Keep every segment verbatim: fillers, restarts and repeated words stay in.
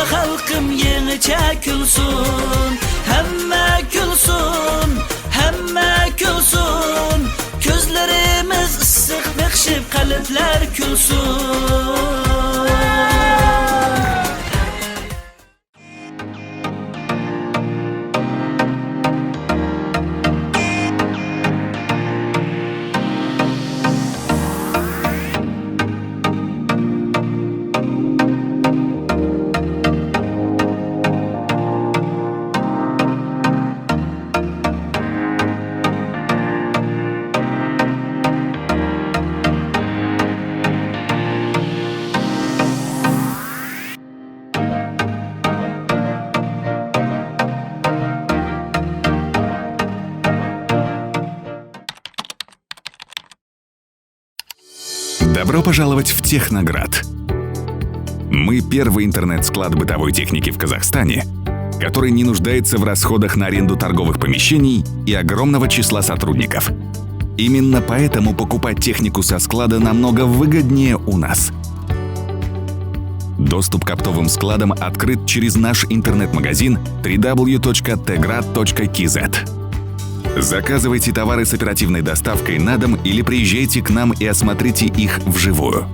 خەلقىم يېڭىچە كۈلسۇن، ھەممە كۈلسۇن، ھەممە كۈلسۇن. كۆزلىرىمىز ئىسسىق مېخىشىپ، قەلبلەر كۈلسۇن. Добро пожаловать в Техноград! Мы первый интернет-склад бытовой техники в Казахстане, который не нуждается в расходах на аренду торговых помещений и огромного числа сотрудников. Именно поэтому покупать технику со склада намного выгоднее у нас. Доступ к оптовым складам открыт через наш интернет-магазин три дабл ю точка теград точка кз. Заказывайте товары с оперативной доставкой на дом или приезжайте к нам и осмотрите их вживую.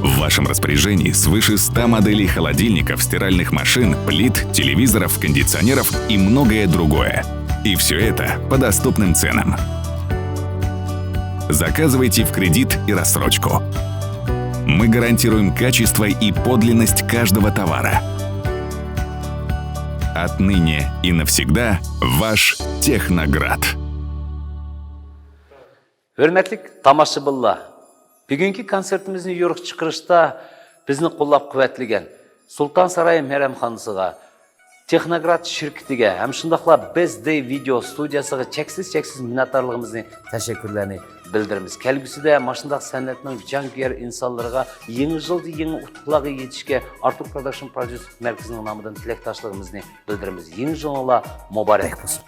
В вашем распоряжении свыше ста моделей холодильников, стиральных машин, плит, телевизоров, кондиционеров и многое другое. И все это по доступным ценам. Заказывайте в кредит и рассрочку. Мы гарантируем качество и подлинность каждого товара. Отныне и навсегда ваш Техноград. ھۆرمەتلىك تاماشىبىنلار، بۈگۈنكى كونسېرتىمىزنى يورۇق چىقىرىشتا بىزنى قوللاپ-قۇۋۋەتلىگەن سۇلتان ساراي مەھرەمخانىسىغا، تېخنوگراد شىركىتىگە ھەم شۇنداقلا بېز دەي ۋىدېئو ستۇدىيەسىگە چەكسىز، چەكسىز مىننەتدارلىقىمىزنى، تەشەككۈرلەرنى بىلدۈرىمىز. كەلگۈسىدە ماشۇنداق سەنئەتنىڭ جانكۆيەر ئىنسانلىرىغا يېڭى يىلدا يېڭى ئۇتۇقلارغا يېتىشكە ئارتۇر پروداكشن پروديۇسېرلىق مەركىزىنىڭ نامىدىن تىلەكداشلىقىمىزنى بىلدۈرىمىز. يېڭى يىلىڭلار مۇبارەك بولسۇن!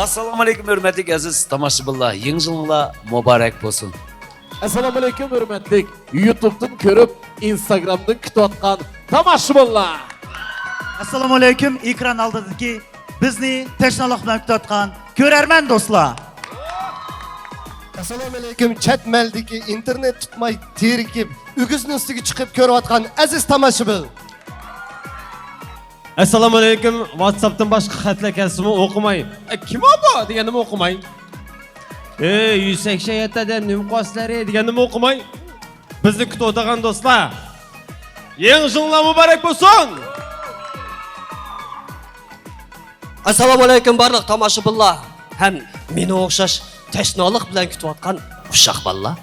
ئەسسالامۇئەلەيكۇم، ھۆرمەتلىك ئەزىز تاماشىبىنلار، يېڭى يىلىڭلار مۇبارەك بولسۇن! ئەسسالامۇئەلەيكۇم، ھۆرمەتلىك يۇتۇبتىن كۆرۈپ، ئىنستاگرامدىن كۈتۈۋاتقان تاماشىبىنلار! ئەسسالامۇئەلەيكۇم، ئېكران ئالدىدىكى بىزنى تەشنالىق بىلەن كۈتۈۋاتقان كۆرەرمەن دوستلار! ئەسسالامۇئەلەيكۇم، چەت مەلدىكى ئىنتېرنېت تۇتماي تېرىكىپ، ئۆگزىنىڭ ئۈستىگە چىقىپ كۆرۈۋاتقان ئەزىز تاماشىبىن! ئەسسالامۇئەلەيكۇم، ۋاتساپتىن باشقا خەتلەر كەلسىمۇ ئوقۇماي، ئە، كىم ئۇ دېگەننىمۇ ئوقۇماي، ئەي، يۈز سەكسەن يەتتە دەپ نېمە قىلىۋاتىسىلەر دېگەننىمۇ ئوقۇماي، بىزنى كۈتۈۋاتىدىغان دوستلار، يېڭى يىلىڭلار مۇبارەك بولسۇن! ئەسسالامۇئەلەيكۇم بارلىق تاماشىبىنلار ھەم مېنىڭ ئوخشاش تەشنالىق بىلەن كۈتۈۋاتقان ئۇششاق بالىلار.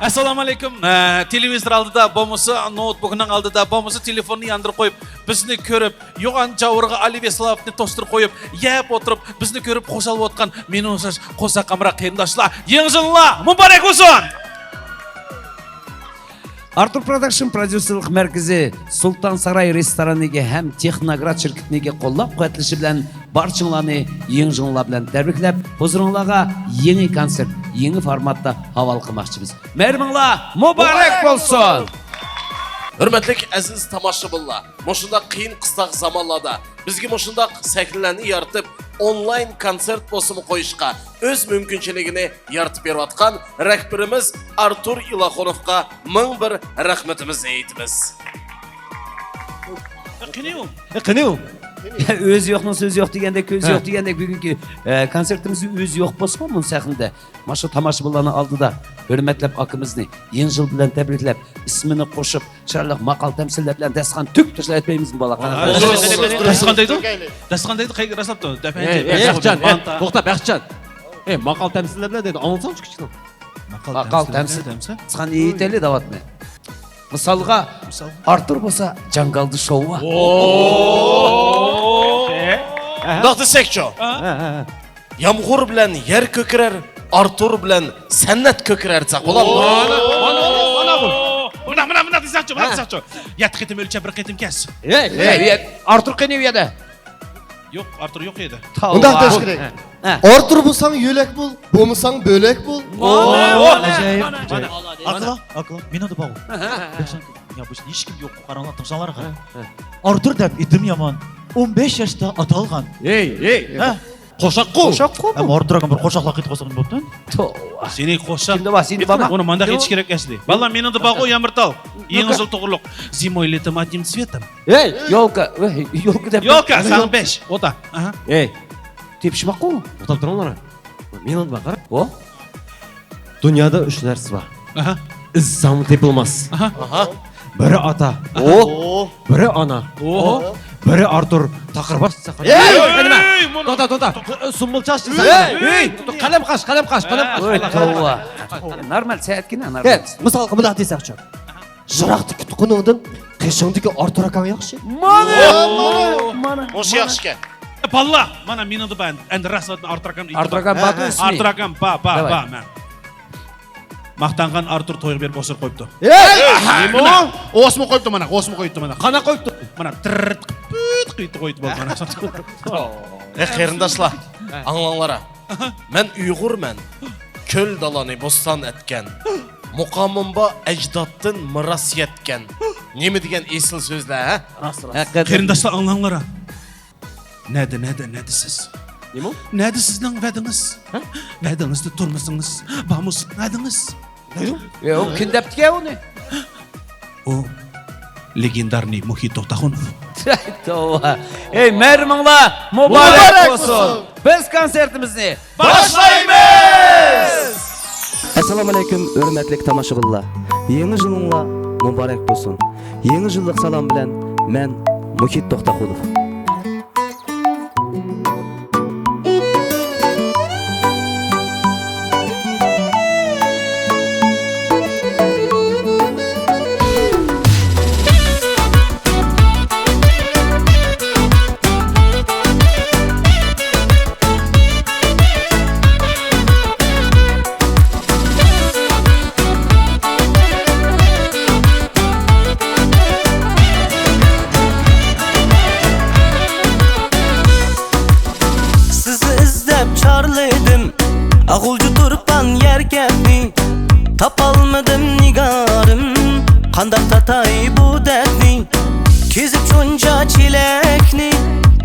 ئەسسالامۇئەلەيكۇم. ھە، تېلېۋىزور ئالدىدا بولمىسا، نوتبۇكنىڭ ئالدىدا بولمىسا، تېلېفوننى ياندۇرۇپ قويۇپ، بىزنى كۆرۈپ، يوغان جاۋۇرغا ئالىۋى سالاپىتنى توستۇرۇپ قويۇپ، يەپ ئوتۇرۇپ، بىزنى كۆرۈپ خۇشال بولۇۋاتقان مېنىڭ ئوخشاش قورساق ئامراق قېرىنداشلار، يېڭى يىلىڭلار مۇبارەك بولسۇن! ئارتۇر پروداكشن پروديۇسېرلىق مەركىزى سۇلتان ساراي رېستورانىنىڭكى ھەم تېخنوگراد شىركىتىنىڭكى قوللاپ-قۇۋۋەتلىشى بىلەن بارچىڭلارنى يېڭى يىلىڭلار بىلەن تەبرىكلەپ، ھۇزۇرۇڭلارغا يېڭى كونسېرت، يېڭى فورماتتا ھاۋالە قىلماقچىمىز. مەيرىمىڭلار مۇبارەك بولسۇن! ھۆرمەتلىك ئەزىز تاماشىبىنلار، مۇشۇنداق قىيىن قىستاق زامانلاردا بىزگە مۇشۇنداق سەھنىلەرنى يارىتىپ، ئونلاين كونسېرت بولسىمۇ قويۇشقا ئۆز مۇمكىنچىلىكىنى يارىتىپ بېرىۋاتقان رەھبىرىمىز ئارتۇر ئىلاخۇنوفقا مىڭ بىر رەھمىتىمىزنى ئېيتىمىز. قېنى ئۇ؟ قېنى ئۇ؟ ئۆزى يوقنىڭ سۆزى يوق دېگەندەك، كۆزى ھە. يوق دېگەندەك، بۈگۈنكى، ئە، كونسېرتىمىزدا ئۆزى يوق بولسىمۇ، بۇ سەھنىدە مانا شۇ تاماشىبىنلارنىڭ ئالدىدا ھۆرمەتلەپ ئاكىمىزنى يېڭى يىل بىلەن تەبرىكلەپ، ئىسمىنى قوشۇپ، چىرايلىق ماقال-تەمسىللەر بىلەن داستىخان تۈگۈپ تاشلاپ ئۆتمەيمىزمۇ، بالىلار؟ داستىخان دەيدۇ؟ داستىخان دەيدۇ، قەيەرگە راسلاپتۇ؟ دەپەنچى، ئەي، بەخشىجان، توختا، بەخشىجان. ئەي، ماقال-تەمسىللەر بىلەن دەيدۇ، ئاڭلىساڭچۇ كىچىكنىڭ. ماقال تەمسىل دېسە. قىسقاندا يېيىتەيلى دەۋاتىمەن. مىسالغا، مىسال. ئارتۇر بولسا جاڭگالدا شوۋا. دوختۇر سەكچو. يامغۇر بىلەن يەر كۆكىرەر، ئارتۇر بىلەن سەنئەت كۆكىرەر دېسەك بولامدۇ؟ مانا، مانا، مانا بۇ. مۇنداق، مۇنداق، مۇنداق دېسەكچۇ، مۇنداق دېسەكچۇ. يەتتە قېتىم ئۆلچە، بىر قېتىم كەس. ئارتۇر قېنى ئۇ يەردە؟ يوق، ئارتۇر يوق ئىدى. مۇنداق دەش كېرەك. ئارتۇر بولساڭ يۆلەك بول، بولمىساڭ بۆلەك بول. ئاقىل، ئاقىل، مېنىڭدە بار ئۇ. يا بۇ ھېچكىم يوق، قاراڭلار، تىڭشاڭلار. ئارتۇر دەپ ئېتىم يامان، ئون بەش ياشتا ئاتالغان. ھەي، ھەي. قوشاققۇ. قوشاققۇ. ئەمما ئارتۇر ئاكام بىر قوشاقلار قېتىپ قالسا بولىدۇ. توۋا. سېنى قوشاق. كىمدە بار، سېنى بارما؟ ئۇنى مانداق ئېيتىش كېرەك ئەسلى. بالىلار، مېنىڭدە بارغۇ يامرتال. يېڭى يىل توغرۇلۇق. Зимой, летом, одним цветом. ھەي، يولكا، ھەي، يولكا دەپ. يولكا، ساڭا بەش. ئوتا. ئەي، تېپىشماققۇ. توختاپ تۇرۇڭلار. مېنىڭدە بار، قارا. دۇنيادا ئۈچ نەرسە بار. ئىزدىسەڭمۇ تېپىلماس. بىرى ئاتا. بىرى ئانا. بىرى ئارتۇر. تاقىر باش دېسە قانداق؟ توختا، توختا. سۇمبۇل چاچ دېسە. قەلەم قاش، قەلەم قاش، قەلەم قاش. توۋا. نورمال سەتكىنە، نورمال. مىسالغا مۇنداق دېسەكچۇ. يىراقتىكى تۇغقىنىڭدىن قېشىڭدىكى ئارتۇر ئاكاڭ ياخشى. مانا، مانا، مانا. مۇشۇ ياخشىكەن. بالىلار، مانا مېنىڭدە بار ئەمدى راست ئارتۇر ئاكام. ئارتۇر ئاكام بار. ئارتۇر ئاكام بار، بار، بار، مەن. ماختانغان ئارتۇر تويغا بېرىپ ئوسۇر قويۇپتۇ. ھەي! نېمە؟ ئوسما قويۇپتۇ مانا، ئوسما قويۇپتۇ مانا. قانا قويۇپتۇ. مانا تىررىت قىلىپ پۈت قىلىپ قويۇپتۇ، بولدى مانا. ئەي قېرىنداشلار، ئاڭلاڭلار. مەن ئۇيغۇرمەن. كۆل دالانى بوستان ئەتكەن. مۇقامىم بار ئەجدادتىن مىراس يەتكەن. نېمە دېگەن ئېسىل سۆزلەر، ھە؟ راست، راست. قېرىنداشلار، ئاڭلاڭلار. نەدە، نەدە، نەدە سىز؟ نېمە؟ نەدە سىزنىڭ ۋەدىڭىز؟ ھە؟ ۋەدىڭىزدە تۇرمىسىڭىز، بارمۇ سىز ۋەدىڭىز؟ نېمە؟ يا، ئۇ كىم دەپتىكەن ئۇنى؟ ئۇ لېگېندارنىي مۇھىت توختاخۇنوف. توۋا. ئەي، مەيرىمىڭلار مۇبارەك بولسۇن. بىز كونسېرتىمىزنى باشلايمىز! ئەسسالامۇئەلەيكۇم، ھۆرمەتلىك تاماشىبىنلار. يېڭى يىلىڭلار مۇبارەك بولسۇن. يېڭى يىللىق سالام بىلەن مەن مۇھىت توختاخۇنوف. سىزنى ئىزدەپ چارلىدىم، ئاغۇلجا تۇرپان يەركەننى، تاپالمىدىم نىگارىم، قانداق تاتاي بۇ دەردنى؟ كېزىپ شۇنچە چېلەكنى،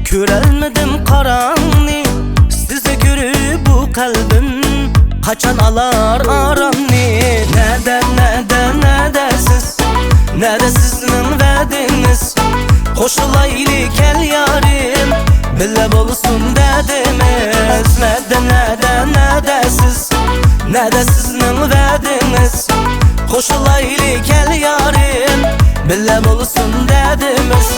كۆرەلمىدىم قاراڭنى. سىزنى كۆرۈپ بۇ قەلبىم قاچان ئالار ئارامنى؟ نەدە، نەدە، نەدە سىز؟ نەدە سىزنىڭ ۋەدىڭىز؟ قوشۇلايلى كەل يارىم، بىللە بولسۇن دەردىمىز. نەدە، نەدە، نەدە سىز؟ نەدە سىزنىڭ ۋەدىڭىز؟ قوشۇلايلى كەل يارىم، بىللە بولسۇن دەردىمىز.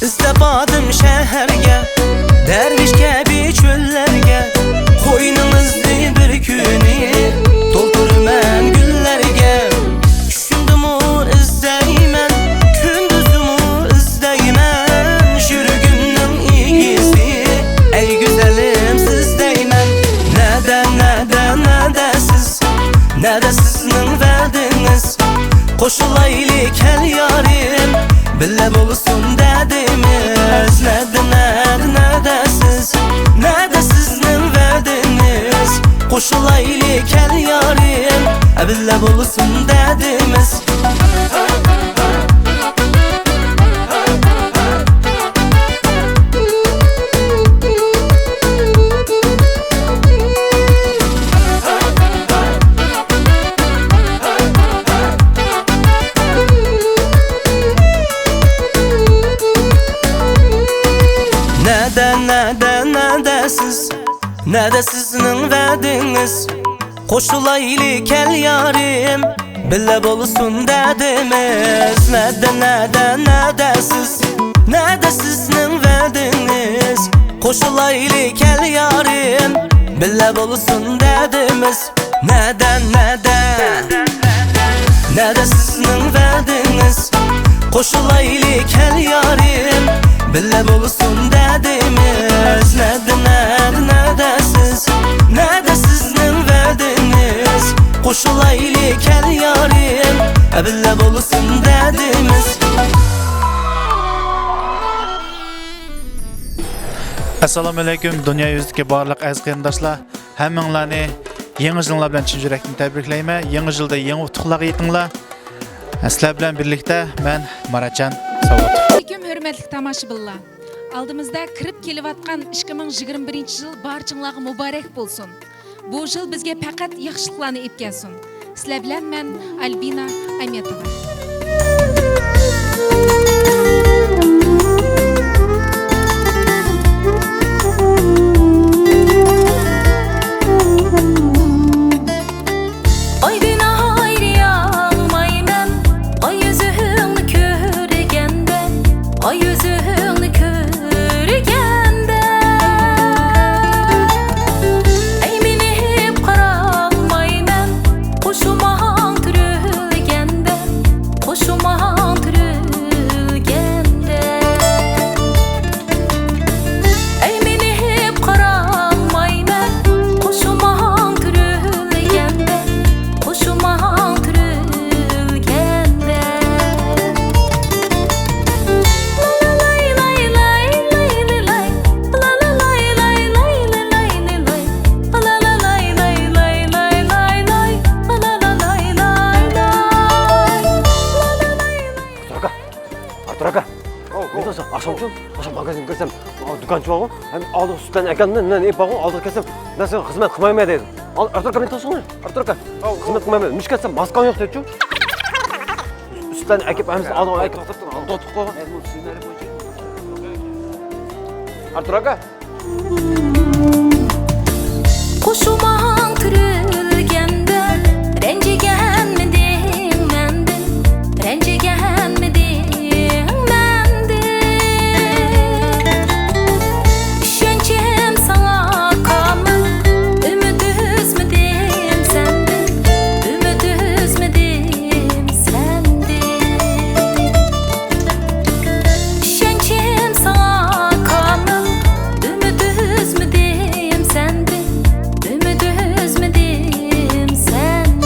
ئىزدەپ باردىم شەھەرگە، دەرۋىش كەبى چۆللەرگە، قوينىڭىزنى بىر كۈنى تولدۇرىمەن گۈللەرگە. چۈشۈمدىمۇ ئىزدەيمەن، كۈندۈزدىمۇ ئىزدەيمەن، يۈرىكىمنىڭ ئىگىسى، ئەي گۈزەلىم سىز دەيمەن. نەدە، نەدە، نەدە سىز؟ نەدە سىزنىڭ ۋەدىڭىز؟ قوشۇلايلى كەل يارىم، بىللە بولسۇن دەردىمىز. نەدە، نەدە، نەدە سىز؟ نەدە سىزنىڭ ۋەدىڭىز؟ قوشۇلايلى كەل يارىم، بىللە بولسۇن دەردىمىز. نەدە، نەدە، نەدە سىز، نەدە سىزنىڭ ۋەدىڭىز؟ قوشۇلايلى كەل يارىم، بىللە بولسۇن دەدىمىز. نەدە، نەدە، نەدە سىز، نەدە سىزنىڭ ۋەدىڭىز؟ قوشۇلايلى كەل يارىم، بىللە بولسۇن دەدىمىز. نەدە، نەدە، نەدە سىزنىڭ ۋەدىڭىز؟ قوشۇلايلى كەل يارىم، بىللە بولسۇن دەدىمىز. نەدە، نەدە، نەدە سىز؟ نەدە سىزنىڭ ۋەدىڭىز؟ قوشۇلايلى كەل يارىم، بىللە بولسۇن دەدىمىز. ئەسسالامۇئەلەيكۇم، دۇنيا يۈزىدىكى بارلىق ئەزىز قېرىنداشلار. ھەممىڭلارنى يېڭى يىلىڭلار بىلەن چىن يۈرەكتىن تەبرىكلەيمەن. يېڭى يىلدا يېڭى ئۇتۇقلارغا يېتىڭلار. سىلەر بىلەن بىرلىكتە مەن ماراتجان ساۋۇت. ئەلەيكۇم، ھۆرمەتلىك تاماشىبىنلار. ئالدىمىزدا كىرىپ كېلىۋاتقان ئىككى مىڭ يىگىرمە بىرىنچى يىل بارچىڭلارغا مۇبارەك بولسۇن. بۇ يىل بىزگە پەقەت ياخشىلىقلارنى ئېلىپ كەلسۇن. سىلەر بىلەن مەن، ئالبىنا ئەمىيەتوۋا. ئايدىن ئايرىيالمايمەن، ئاي يۈزۈڭنى كۆرگەندە، ئاي يۈزۈڭنى كۆرگەندە. ئەيمىنىپ قارالمايمەن، قوشۇماڭ تۈرۈلگەندە، قوشۇماڭ تۈرۈلگەندە. ئەيمىنىپ قارالمايمەن، قوشۇماڭ تۈرۈلگەندە، قوشۇماڭ تۈرۈلگەندە. ئارتۇر ئاكا، ئارتۇر ئاكا. ئاۋۇ، ئاۋۇ. مېنى تونۇساڭ، ئاخشامچۇ، ئاخشام ماگازىنغا كىرسەم، ئاۋۇ دۇكانچى بارغۇ، ھەم ئالدىغا سۈتلەرنى ئەكەلدىم، نەننى ئېلىپ بارغۇ، ئالدىغا كەلسەم، مەن ساڭا خىزمەت قىلمايمەن دەيدۇ. ئال، ئارتۇر ئاكا، مېنى تونۇساڭ، ئارتۇر ئاكا. ئاۋۇ، خىزمەت قىلمايمەن، مۇشۇ كەلسەم، ماسكاڭ يوق دەيدۇ. سۈتلەرنى ئەكىپ، ھەممىسىنى ئالدىغا ئەكىپ توختاپ تۇرۇڭ. ئارتۇر ئاكا. ئارتۇر ئاكا. قوشۇماڭ تۈرۈلگەندە، رەنجىگەنمىدىڭ مەندىن، رەنجىگەنمىدىڭ مەندىن؟ ئىشەنچىم ساڭا كامىل، ئۈمىد ئۈزمىدىم سەندىن، ئۈمىد ئۈزمىدىم سەندىن. ئىشەنچىم ساڭا كامىل، ئۈمىد ئۈزمىدىم سەندىن، ئۈمىد ئۈزمىدىم سەندىن.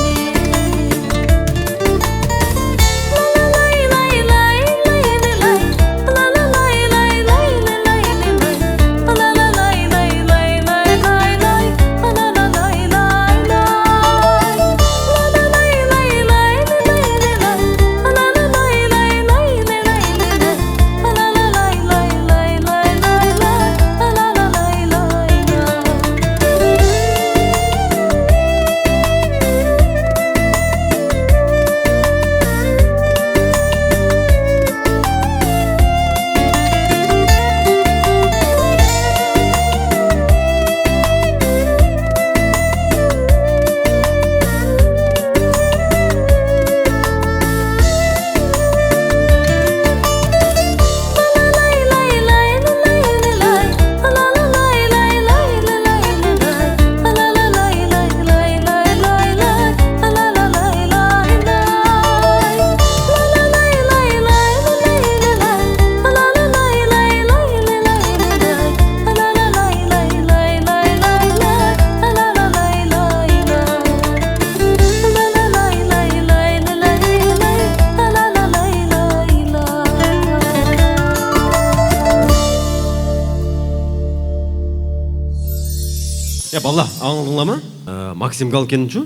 يا باللا، ئاڭلىدىڭلارمۇ؟ ئە، ماكسىم گالكىنچۇ؟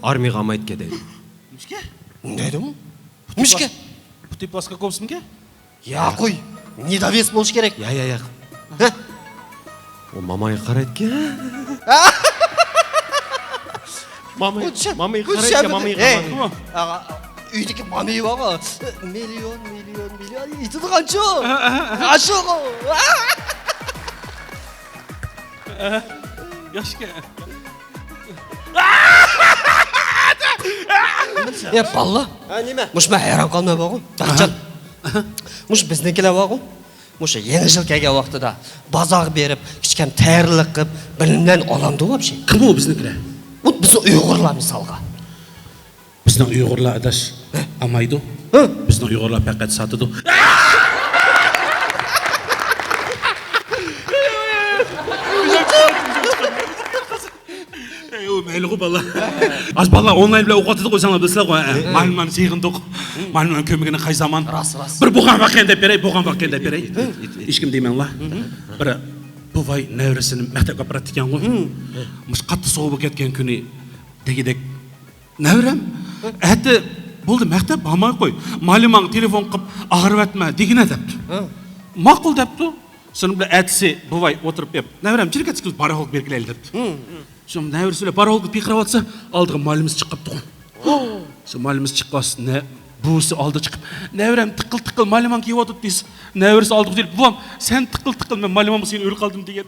ئارمىيەگە ئالمايدىكەن دەيدۇ. نېمىشقا؟ نېمە دەيدۇ؟ نېمىشقا؟ پۇتى پلاسكا كوپسىمىكەن؟ يا قوي، نېدوۋېس بولۇشى كېرەك. يا، يا، يا. ھە؟ ئۇ مامايغا قارايدىكەن. ماماي، مامايغا قارايدىكەن، مامايغا، مامايغا. ئۆيدىكى مامىيى بارغۇ. مىليون، مىليون، مىليون ئېيتىدىغانچۇ؟ ئاشۇغۇ. ياخشىكەن. يا باللا. ھە، نېمە؟ مۇشۇ مەن ھەيران قالماي بارغۇ. بەختىيار. مۇشۇ بىزنىڭكىلەر بارغۇ. مۇشۇ يېڭى يىل كەلگەن ۋاقتىدا بازارغا بېرىپ، كىچىككىنە تەييارلىق قىلىپ، بىر نېمىلەرنى ئالامدۇ ۋاپشې؟ كىم ئۇ بىزنىڭكىلەر؟ بۇ بىزنىڭ ئۇيغۇرلار مىسالغا. بىزنىڭ ئۇيغۇرلار ئاداش ئالمايدۇ. ھە؟ بىزنىڭ ئۇيغۇرلار پەقەت ساتىدۇ. ئەي، ئۇ مەيلىغۇ بالىلار. ھازىر بالىلار ئونلاين بىلەن ئوقۇۋاتىدۇ، ئۆزۈڭلار بىلىسىلەرغۇ. مالىملارنى سېغىندۇق. مالىملارنى كۆرمىگىنى قاي زامان. راست، راست. بىر بوغان باققىن دەپ بېرەي، بوغان باققىن دەپ بېرەي. ھېچكىم دېمەڭلار. بىر بوۋاي نەۋرىسىنى مەكتەپكە ئاپىراتتىكەنغۇ. مۇشۇ قاتتىق سوغۇق بولۇپ كەتكەن كۈنى دېگۈدەك، نەۋرەم، ئەتە بولدى، مەكتەپ بارماي قوي. مالىماڭ تېلېفون قىلىپ ئاغرىۋەتمە دېگىنە دەپتۇ. ماقۇل دەپتۇ. شۇنىڭ بىلەن ئەتىسى بوۋاي ئولتۇرۇپ بېرىپ، نەۋرەم، جىركەتسىكىمىز بارا ھوق بېرىپ كېلەيلى دەپتۇ. شۇ نەۋرىسى بىلەن بارا ھوق پىقىراۋاتسا، ئالدىغا مالىمىز چىقىپ قاپتۇ. شۇ مالىمىز چىقىۋاتسا، بۇۋىسى ئالدىغا چىقىپ، نەۋرەم، تىقىل تىقىل مالىماڭ كېلىۋاتىدۇ دېسە، نەۋرىسى ئالدىغا كېلىپ، بوۋام، سەن تىقىل تىقىل، مەن مالىماڭ سېنى ئۆيلە قالدىم دېگەن.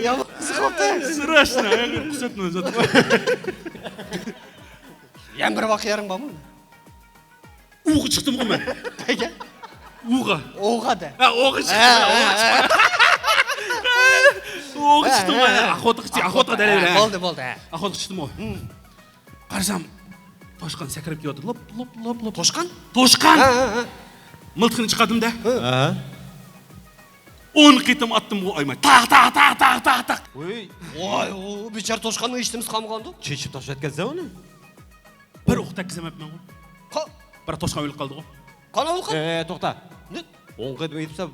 يامان قىزىق بوپتۇ. Страшно. يەنە بىر ۋەقەلىرىڭ بارمۇ؟ ئۇغا چىقتىمغۇ مەن. قەيگە؟ ئۇغا. ئوغا دە. ھە، ئوغا چىقتىم. ھە، ھە، ھە. ئوغا چىقتىمغۇ. ھە، ھە. ئاخوتىغا چىق-، ئاخوتىغا دەلەيلى. ھە، بولدى، بولدى، ھە. ئاخوتىغا چىقتىمغۇ. قارىسام، توشقان سەكرەپ كېلىۋاتىدۇ. لوپ، لوپ، لوپ، لوپ. توشقان؟ توشقان! ھە، ھە، ھە. مىلتىقىنى چىقاردىم-دە. ھە. ئون قېتىم ئاتتىمغۇ ئايىماي. تاق، تاق، تاق، تاق، تاق، تاق. ۋوي. ۋاي، ئۇ بىچارە توشقاننىڭ ھېچنېمىسى قالمىغاندۇ؟ چېچىپ تاشلىۋەتكەنسەن ئۇنى. بىر ئوق تەگكۈزەلمەپتىمغۇ. قا- بىر توشقان ئۆلۈپ قالدىغۇ. قانا ئۆلۈپ قالدى؟ ئە، توختا. نە؟ ئوڭ قېتىم ئېيتىپسەن،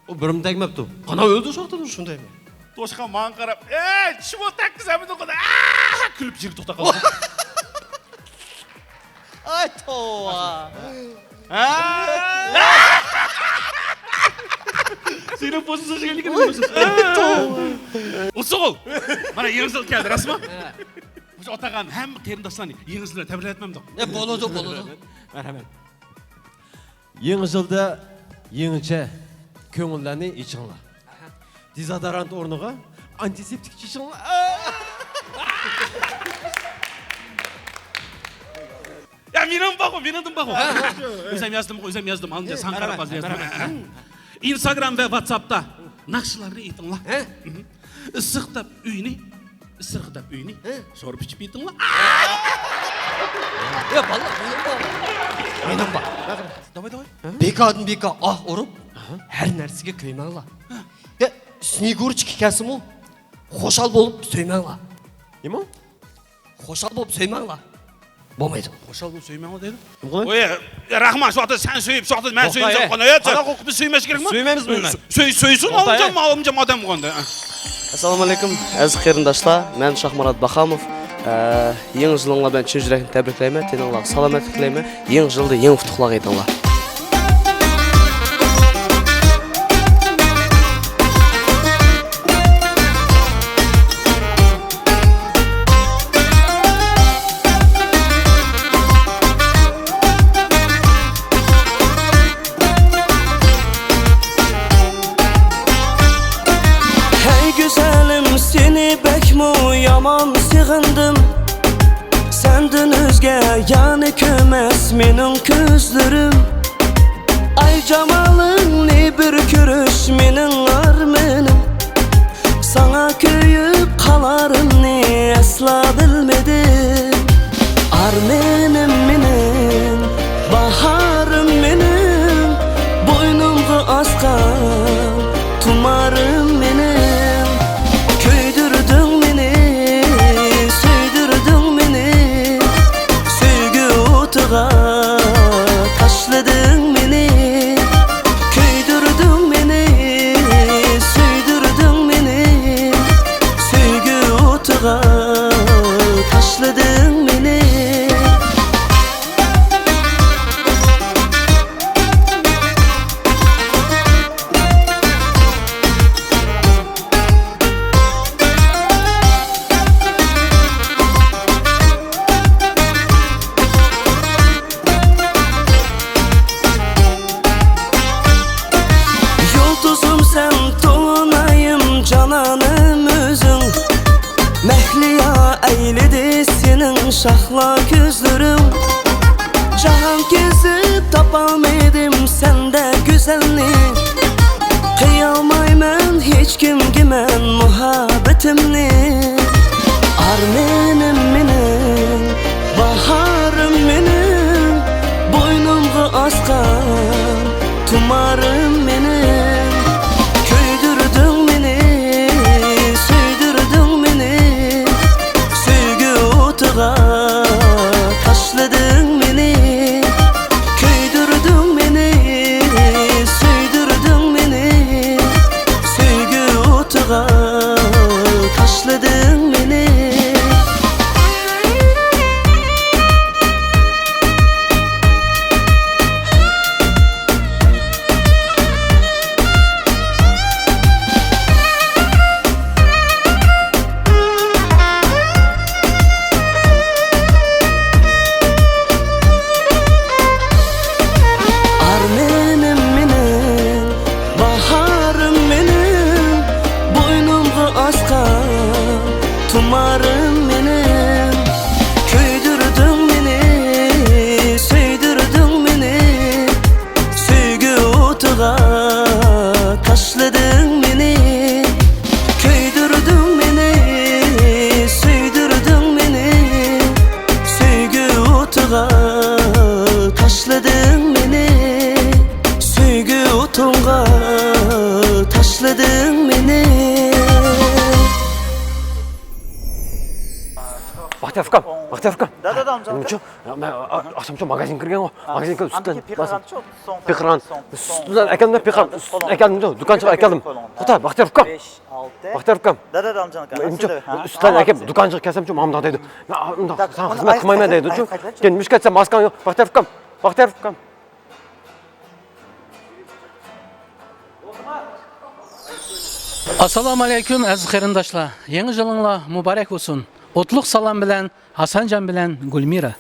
ئۇ بىرمۇ تەگمەپتۇ. قانا ئۆلدى شۇ ۋاقىتتا. شۇندايمۇ؟ توشقان ماڭا قاراپ، ئەي، چىشىمغا تەگكۈزەمدىغۇ، ئاھ! كۈلۈپ يېرىگە توختاپ قالدى. ئاي، توۋا. ھە؟ سېنىڭ پوزىتسىيەڭگە كېلىپ قالدى. ئۇسۇل. مانا يېڭى يىل كەلدى، راستمۇ؟ مۇشۇ ئولتۇرغان ھەممە قېرىنداشلارنى يېڭى يىل بىلەن تەبرىكلەۋەتمەمدۇق؟ ئە، بولىدۇ، بولىدۇ. مەرھەمەت. يېڭى يىلدا يېڭىچە كۆڭۈللەرنى ئېچىڭلار. دېزودورانت ئورنىغا ئانتىسېپتىك چېچىڭلار. يا، مېنىڭ بارغۇ، مېنىڭدىن بارغۇ. ئۆزۈم يازدىم، ئۆزۈم يازدىم. ئالدىن ساڭا قاراپ ھازىر يازدىم. ئىنستاگرام ۋە ۋاتساپتا ناخشىلارنى ئېيتىڭلار. ئىسسىق دەپ ئۆينى، ئىسسىق دەپ ئۆينى، ھە؟ شورپا ئىچىپ ئېيتىڭلار. يا، بالىلار، مېنىڭ بار. مېنىڭ بار. داۋاي، داۋاي. بىكاردىن بىكار ئاھ ئۇرۇپ، ھە؟ ھەر نەرسىگە كۆيمەڭلار. ھە. يا، سنېگۇرچىكا كەلسىمۇ، خۇشال بولۇپ سۆيمەڭلار. نېمە؟ خۇشال بولۇپ سۆيمەڭلار. بولمايدۇ. خۇشال بولۇپ سۆيمەڭلار دەيدۇ. نېمە قىلاي؟ ئوي، يا، رەھمان، شۇ ۋاقىتتا سەن سۆيۈپ، شۇ ۋاقىتتا مەن سۆيۈم دەپ قانا. يا، قانداق ھوقۇقتا سۆيمەس كېرەكمۇ؟ سۆيمەيمىز بۇنى. سۆي، سۆيسۇن، توختا، ئالىمجان، ئالىمجان ئادەم بولغاندا. ئەسسالامۇ ئەلەيكۇم، ئەزىز قېرىنداشلار. مەن شاھمۇرات باخاموف. ئە، يېڭى يىلىڭلار بىلەن چىن يۈرەكتىن تەبرىكلەيمەن. تېنىڭلارغا سالامەتلىك تىلەيمەن. يېڭى يىلدا يېڭى ئۇتۇقلارغا يېتىڭلار. ھەي گۈزەلىم، سېنى بەكمۇ يامان سېغىندىم. سەندىن ئۆزگە يەنە كۆرمەس مېنىڭ كۆزلىرىم. ئاي جامالىڭنى بىر كۆرۈش مېنىڭ ئارمىنىم. ساڭا كۆيۈپ قالارىمنى ئەسلا بىلمىدىم. ئارمىنىم مېنىڭ، باھارىم مېنىڭ، بوينۇمغا ئاسقان تۇمارىم مېنىڭ. كۆيدۈردۈڭ مېنى، سۆيدۈردۈڭ مېنى، سۆيگۈ ئوتىغا تاشلىدىڭ مېنى. كۆيدۈردۈڭ سەن تونايىم جانانىم ئۆزۈڭ، مەھلىيا ئەيلىدى سېنىڭ شاخلا كۆزلىرىڭ. جاھان كېزىپ تاپالمىدىم سەندە گۈزەلنى، قىيالمايمەن ھېچكىمگە مەن مۇھەببىتىمنى. ئارمىنىم مېنىڭ، باھارىم مېنىڭ، بوينۇمغا ئاسقان تۇمارىم مېنىڭ. كۆيدۈردۈڭ مېنى، سۆيدۈردۈڭ مېنى، سۆيگۈ ئوتىغا تاشلىدىڭ مېنى. كۆيدۈردۈڭ مېنى، سۆيدۈردۈڭ مېنى، سۆيگۈ ئوتىغا تاشلىدىڭ مېنى. ئارمىنىم مېنىڭ، باھارىم مېنىڭ، بوينۇمغا ئاسقان تۇمارىم مېنىڭ. كۆيدۈردۈڭ مېنى، سۆيدۈردۈڭ مېنى، سۆيگۈ ئوتىغا تاشلىدىڭ مېنى. كۆيدۈردۈڭ مېنى، سۆيدۈردۈڭ مېنى، سۆيگۈ ئوتىغا تاشلىدىڭ مېنى. سۆيگۈ ئوتۇڭغا تاشلىدىڭ مېنى. بەختىيار ئۇكام، بەختىيار ئۇكام. دادا، دادا، نېمە ئۈچۈن؟ يا، مەن، ئا، ئاخشامچۇ ماگازىنغا كىرگەنغۇ. ماگازىنغا كىرىپ سۈتلەرنى باسقان. پېقىرغان. سۈتلەرنى ئەكەلدىم، پېقىرغان. سۈتلەرنى ئەكەلدىم، دۇكانچىغا ئەكەلدىم. توختا، بەختىيار ئۇكام. بەختىيار ئۇكام. دادا، دادا، نېمە ئۈچۈن؟ سۈتلەرنى ئەكەپ دۇكانچىغا كەلسەمچۇ، ماما مۇنداق دەيدۇ. يا، مۇنداق ساڭا خىزمەت قىلمايمەن دەيدۇچۇ. كېيىن مۈشۈك كەتسە ماسكاڭ يوق. بەختىيار ئۇكام. بەختىيار ئۇكام. ئاسسالامۇ ئەلەيكۇم، ئەزىز قېرىنداشلار. يېڭى يىلىڭلار مۇبارەك بولسۇن. ئوتلۇق سالام بىلەن ھاسانجان بىلەن گۈلمىرا.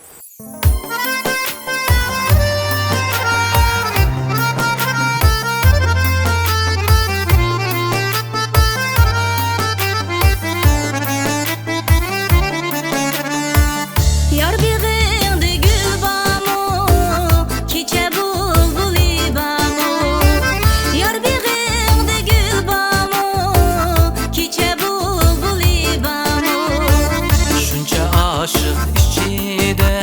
يار بېغىڭدا گۈل بارمۇ؟ كېچە بۇلبۇلى بارمۇ؟ يار بېغىڭدا گۈل بارمۇ؟ كېچە بۇلبۇلى بارمۇ؟ شۇنچە ئاشىق ئىچىدە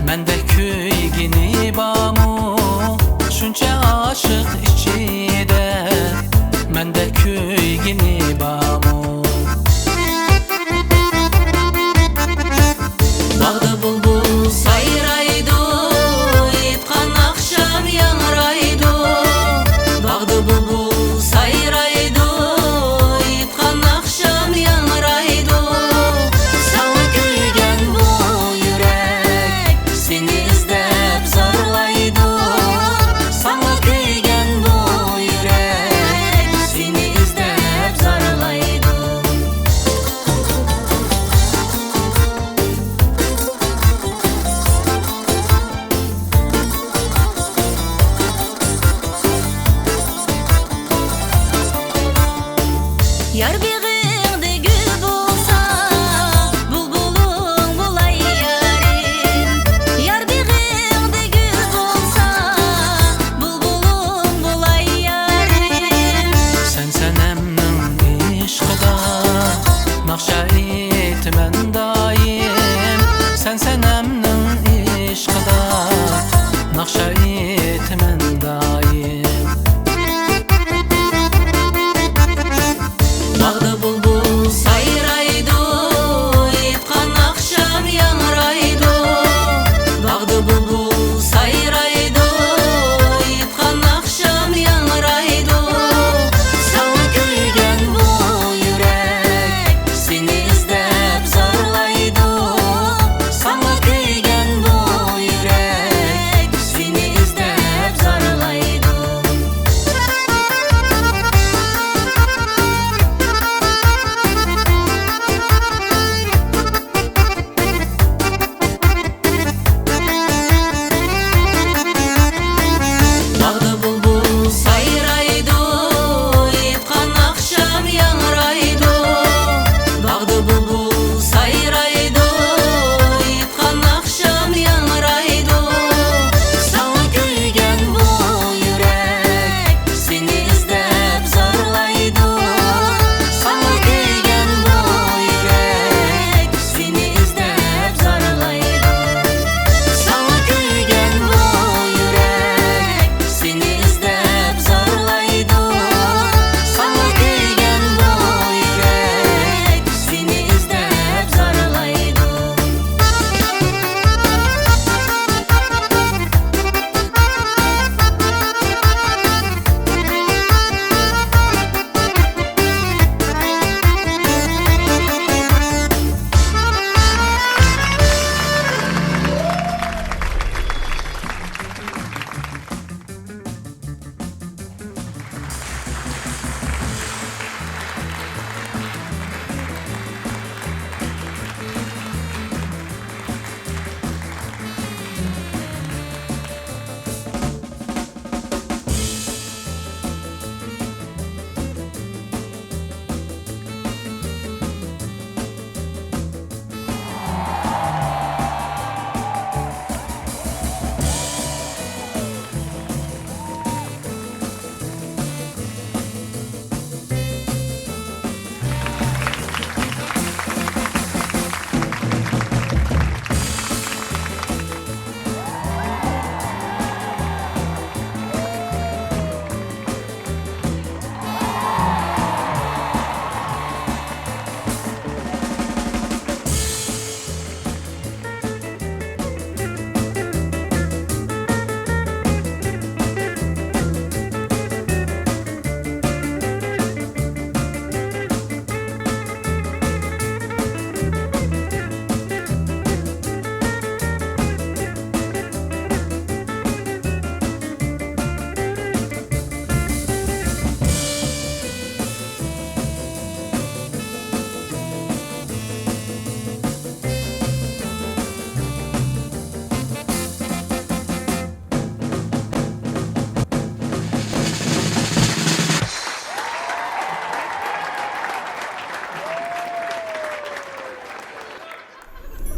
مەندەك كۆيگىنى بارمۇ؟ شۇنچە ئاشىق ئىچىدە مەندەك كۆيگىنى بارمۇ؟ باغدا بۇلبۇل سايرايدۇ، ئېيتقان ئاخشام ياڭرايدۇ. باغدا بۇلبۇل سايرايدۇ، ئېيتقان ئاخشام ياڭرايدۇ. ساڭا كۆيگەن بۇ يۈرەك سېنى ئىزدەپ زارلايدۇ. ساڭا كۆيگەن بۇ يۈرەك سېنى ئىزدەپ زارلايدۇ. يار بېغىڭدا گۈل بولسا، بۇلبۇلۇڭ بولاي يارىم. يار بېغىڭدا گۈل بولسا، بۇلبۇلۇڭ بولاي يارىم. سەن سەنەمنىڭ ئىشقىدا ناخشا ئېيتىمەن دائىم. سەن سەنەمنىڭ ئىشقىدا ناخشا ئېيتىمەن دائىم. باغدا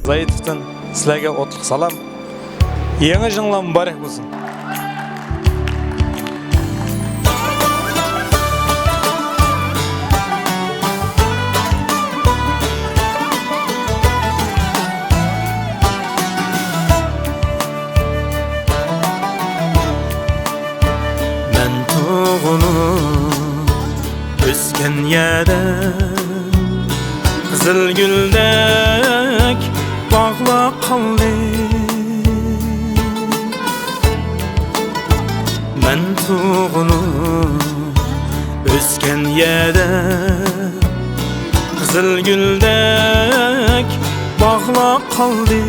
زايىتوۋدىن سىلەرگە ئوتلۇق سالام. يېڭى يىلىڭلار مۇبارەك بولسۇن. مەن تۇغۇلۇپ ئۆسكەن يەردە قىزىل گۈلدەك باغلار قالدى. مەن تۇغۇلۇپ ئۆسكەن يەردە قىزىل گۈلدەك باغلار قالدى.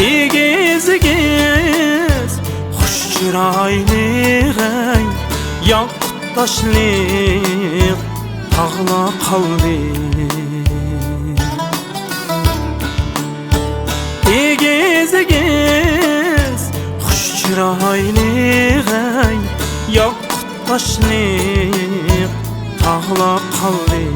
ئېگىز-ئېگىز خۇش چىرايلىق ئەي، ياقۇت تاشلىق تاغلار قالدى. ئېگىز-ئېگىز خۇش چىرايلىق ئەي، ياقۇت تاشلىق تاغلار قالدى.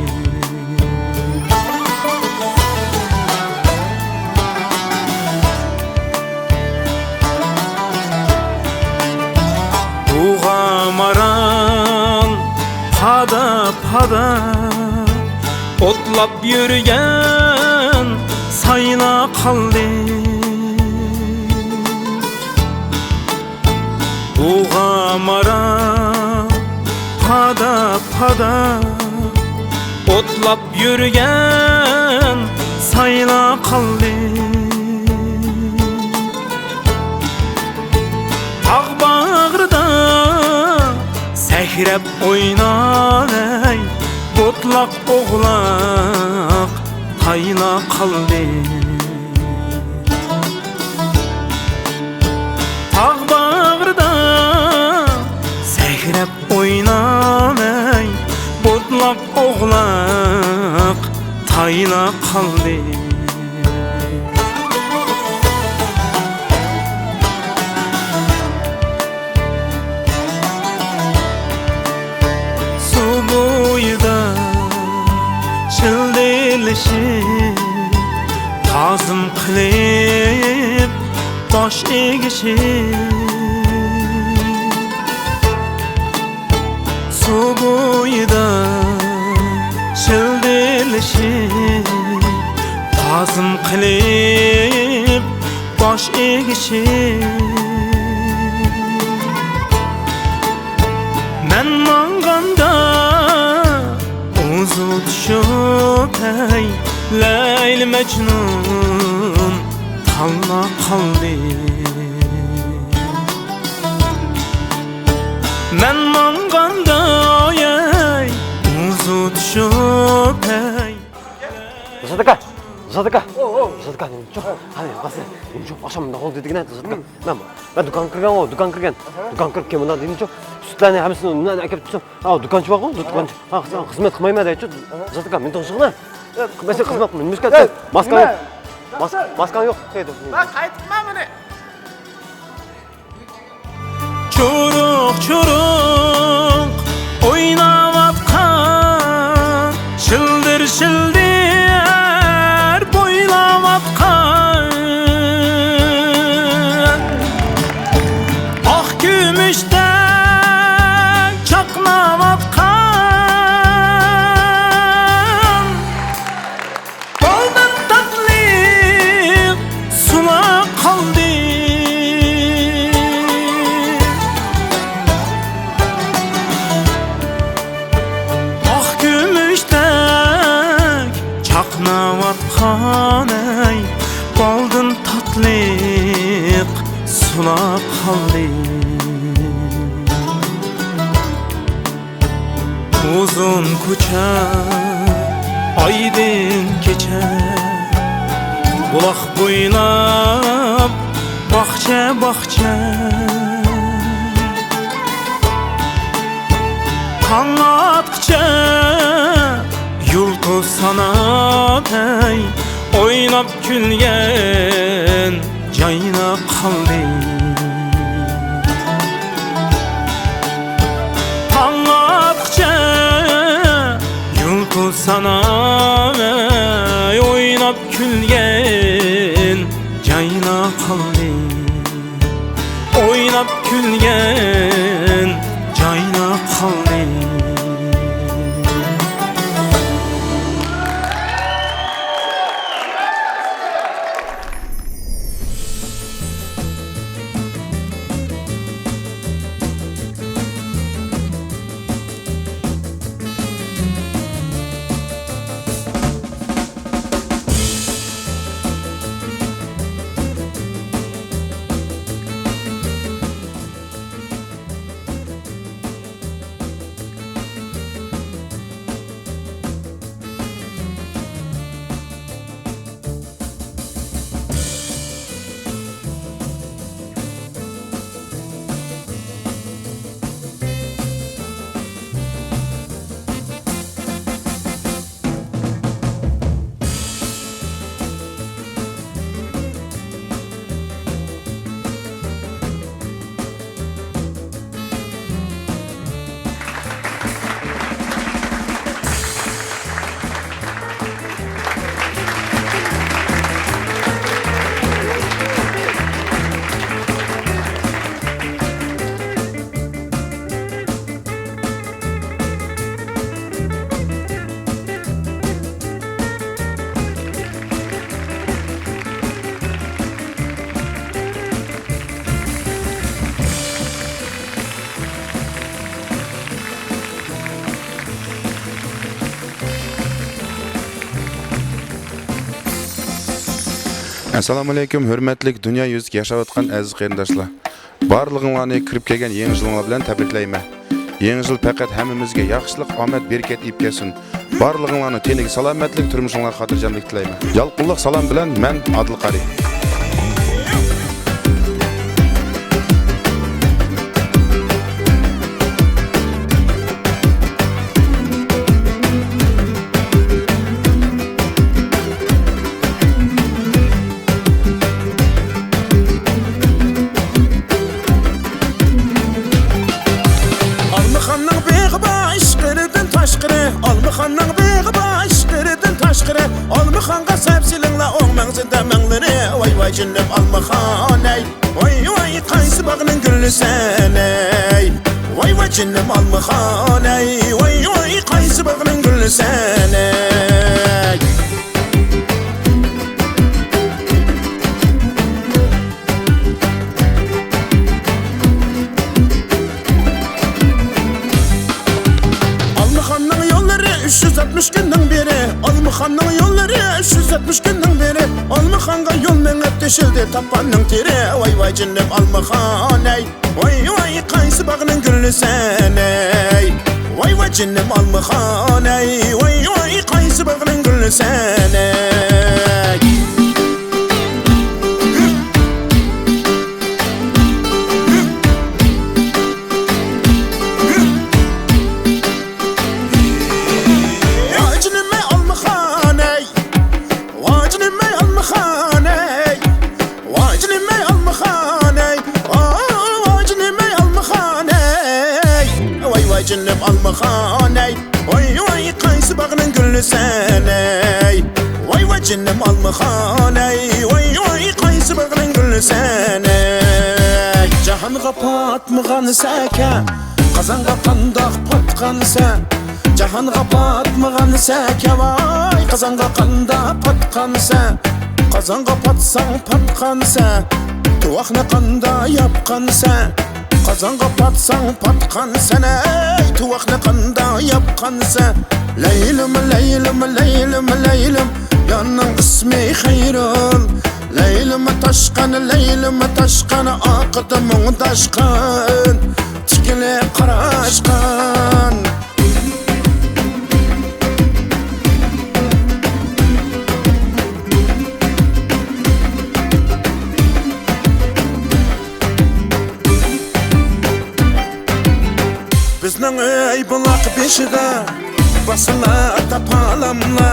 بۇغا مارال پادا-پادا ئوتلاپ يۈرگەن سايلار قالدى. بۇغا مارال پادا-پادا ئوتلاپ يۈرگەن سايلار قالدى. تاغ باغرىدا سەكرەپ ئويناۋەي، بوتلاق ئوغلاق تايلار قالدى. تاغ باغرىدا سەكرەپ ئويناۋەي، بوتلاق ئوغلاق تايلار قالدى. سۇ بويىدا شىلدىرلىشىپ، تازىم قىلىپ باش ئېگىشىپ. سۇ بويىدا شىلدىرلىشىپ، تازىم قىلىپ باش ئېگىشىپ. مەن ماڭغاندا ئۇزۇ چۈشۈپ ھەي، لەيلى مەجنۇن تاللا قالدى. مەن ماڭغاندا ئاي، ئۇزۇ چۈشۈپ ھەي. زات ئاكا، زات ئاكا. ئو، ئو. زات ئاكا، نېمە چوق؟ ھە. قانداق ئەھۋالىڭ؟ نېمە چوق؟ ئاخشام مۇنداق بولدى دېگەن زات ئاكا. مم. مەن، مەن دۇكانغا كىرگەن، ئۇ دۇكانغا كىرگەن. ئاھا. دۇكانغا كىرىپ كېيىن مۇنداق دېدىمچۇ، سۈتلەرنى ھەممىسىنى ئۇننى ئەكەپ تۇرسام، ھە، دۇكانچى بارغۇ، دۇكانچى. ھە، خىزمەت قىلمايمەن دەيچۇ. ئاھا. زات ئاكا، مېنى تونۇشۇڭلار. مەن سېنى خىزمەت قىلمايمەن. نېمە ئىكەن؟ ماسكاڭ يوق. ماس-، ماسكاڭ يوق. ھە، قايتىپ مانا بۇنى. چۇرۇق-چۇرۇق ئويناۋاتقان، شىلدىر-شىلدىر بويلاۋاتقان ئاق كۈمۈشتەك چاقناۋاتقان بالدىن تاتلىق سۇلار قالدى. ئاق كۈمۈشتەك چاقناۋاتقان ئەي، بالدىن تاتلىق سۇلار قالدى. ئۇزۇن كوچا، ئايدىڭ كېچە، بۇلاق بويلاپ باغچە، باغچە. تاڭ ئاتقىچە يۇلتۇز ساناپ ھەي، ئويناپ كۈلگەن جايلا قالدى. تاڭ ئاتقىچە يۇلتۇز ساناپ كۈلگەن جايناپ قالدى. ئەسسالامۇئەلەيكۇم، ھۆرمەتلىك دۇنيا يۈزىدىكى ياشاۋاتقان ئەزىز قېرىنداشلار! بارلىقىڭلارنى كىرىپ كەلگەن يېڭى يىلىڭلار بىلەن تەبرىكلەيمەن. يېڭى يىل پەقەت ھەممىمىزگە ياخشىلىق، ئامەت، بەرىكەت ئېلىپ كەلسۇن. بارلىقىڭلارنىڭ تېنىگە سالامەتلىك، تۇرمۇشۇڭلارغا خاتىرجەملىك تىلەيمەن. يالقۇنلۇق سالام بىلەن مەن ئادىل قارى. ئالمىخاننىڭ بېغى بار ئىچكىرىدىن تاشقىرى، ئالمىخاننىڭ بېغى بار ئىچكىرىدىن تاشقىرى، ئالمىخانغا سەپ سېلىڭلار ئوڭ مەڭزىدە مەڭلىرى، ۋاي ۋاي جېنىم ئالمىخان ئەي. ۋاي ۋاي قايسى باغنىڭ گۈلى سەن ئەي؟ ۋاي ۋاي جېنىم ئالمىخان ئەي، ۋاي ۋاي قايسى باغنىڭ گۈلى سەن ئەي؟ ئالمىخاننىڭ يوللىرى ئۈچ يۈز ئاتمىش كۈننىڭ بىرى، ئالمىخاننىڭ يوللىرى ئۈچ يۈز ئاتمىش كۈننىڭ بىرى، ئالمىخانغا يول مېڭىپ تېشىلدى تاپاننىڭ تېرى. ۋاي ۋاي جېنىم ئالمىخان ئەي، ۋاي ۋاي قايسى باغنىڭ گۈلى سەن ئەي؟ ۋاي ۋاي جېنىم ئالمىخان ئەي، ۋاي ۋاي قايسى باغنىڭ گۈلى سەن ئەي؟ ۋاي جېنىم ئەي ئالمىخان ئەي، ۋاي جېنىم ئەي ئالمىخان ئەي، ۋاي جېنىم ئەي ئالمىخان ئەي، ئا، ۋاي جېنىم ئەي ئالمىخان ئەي، ۋاي ۋاي جېنىم ئالمىخان ئەي، ۋاي ۋاي قايسى باغنىڭ گۈلى سەن ئەي؟ ۋاي ۋاي جېنىم ئالمىخان ئەي، ۋاي ۋاي قايسى باغنىڭ گۈلى سەن ئەي؟ جاھانغا پاتمىغان سەكە، قازانغا قانداق پاتقانسەن؟ جاھانغا پاتمىغان سەكە ۋاي، قازانغا قاندا پاتقانسەن؟ قازانغا پاتساڭ پاتقانسەن، تۇۋاقنى قاندا ياپقانسەن؟ قازانغا پاتساڭ پاتقانسەن، ئەي، تۇۋاقنى قاندا ياپقانسەن؟ لەيلىم، لەيلىم، لەيلىم، لەيلىم، يارنىڭ ئىسمى خەيرۇل. لەيلىم تاشقان، لەيلىم تاشقان، ئارقىدا مۇڭداشقان، تىكىلىپ قاراشقان. بىزنىڭ ئۆي بۇلاق بېشىدا باسىلا تاپالاملا.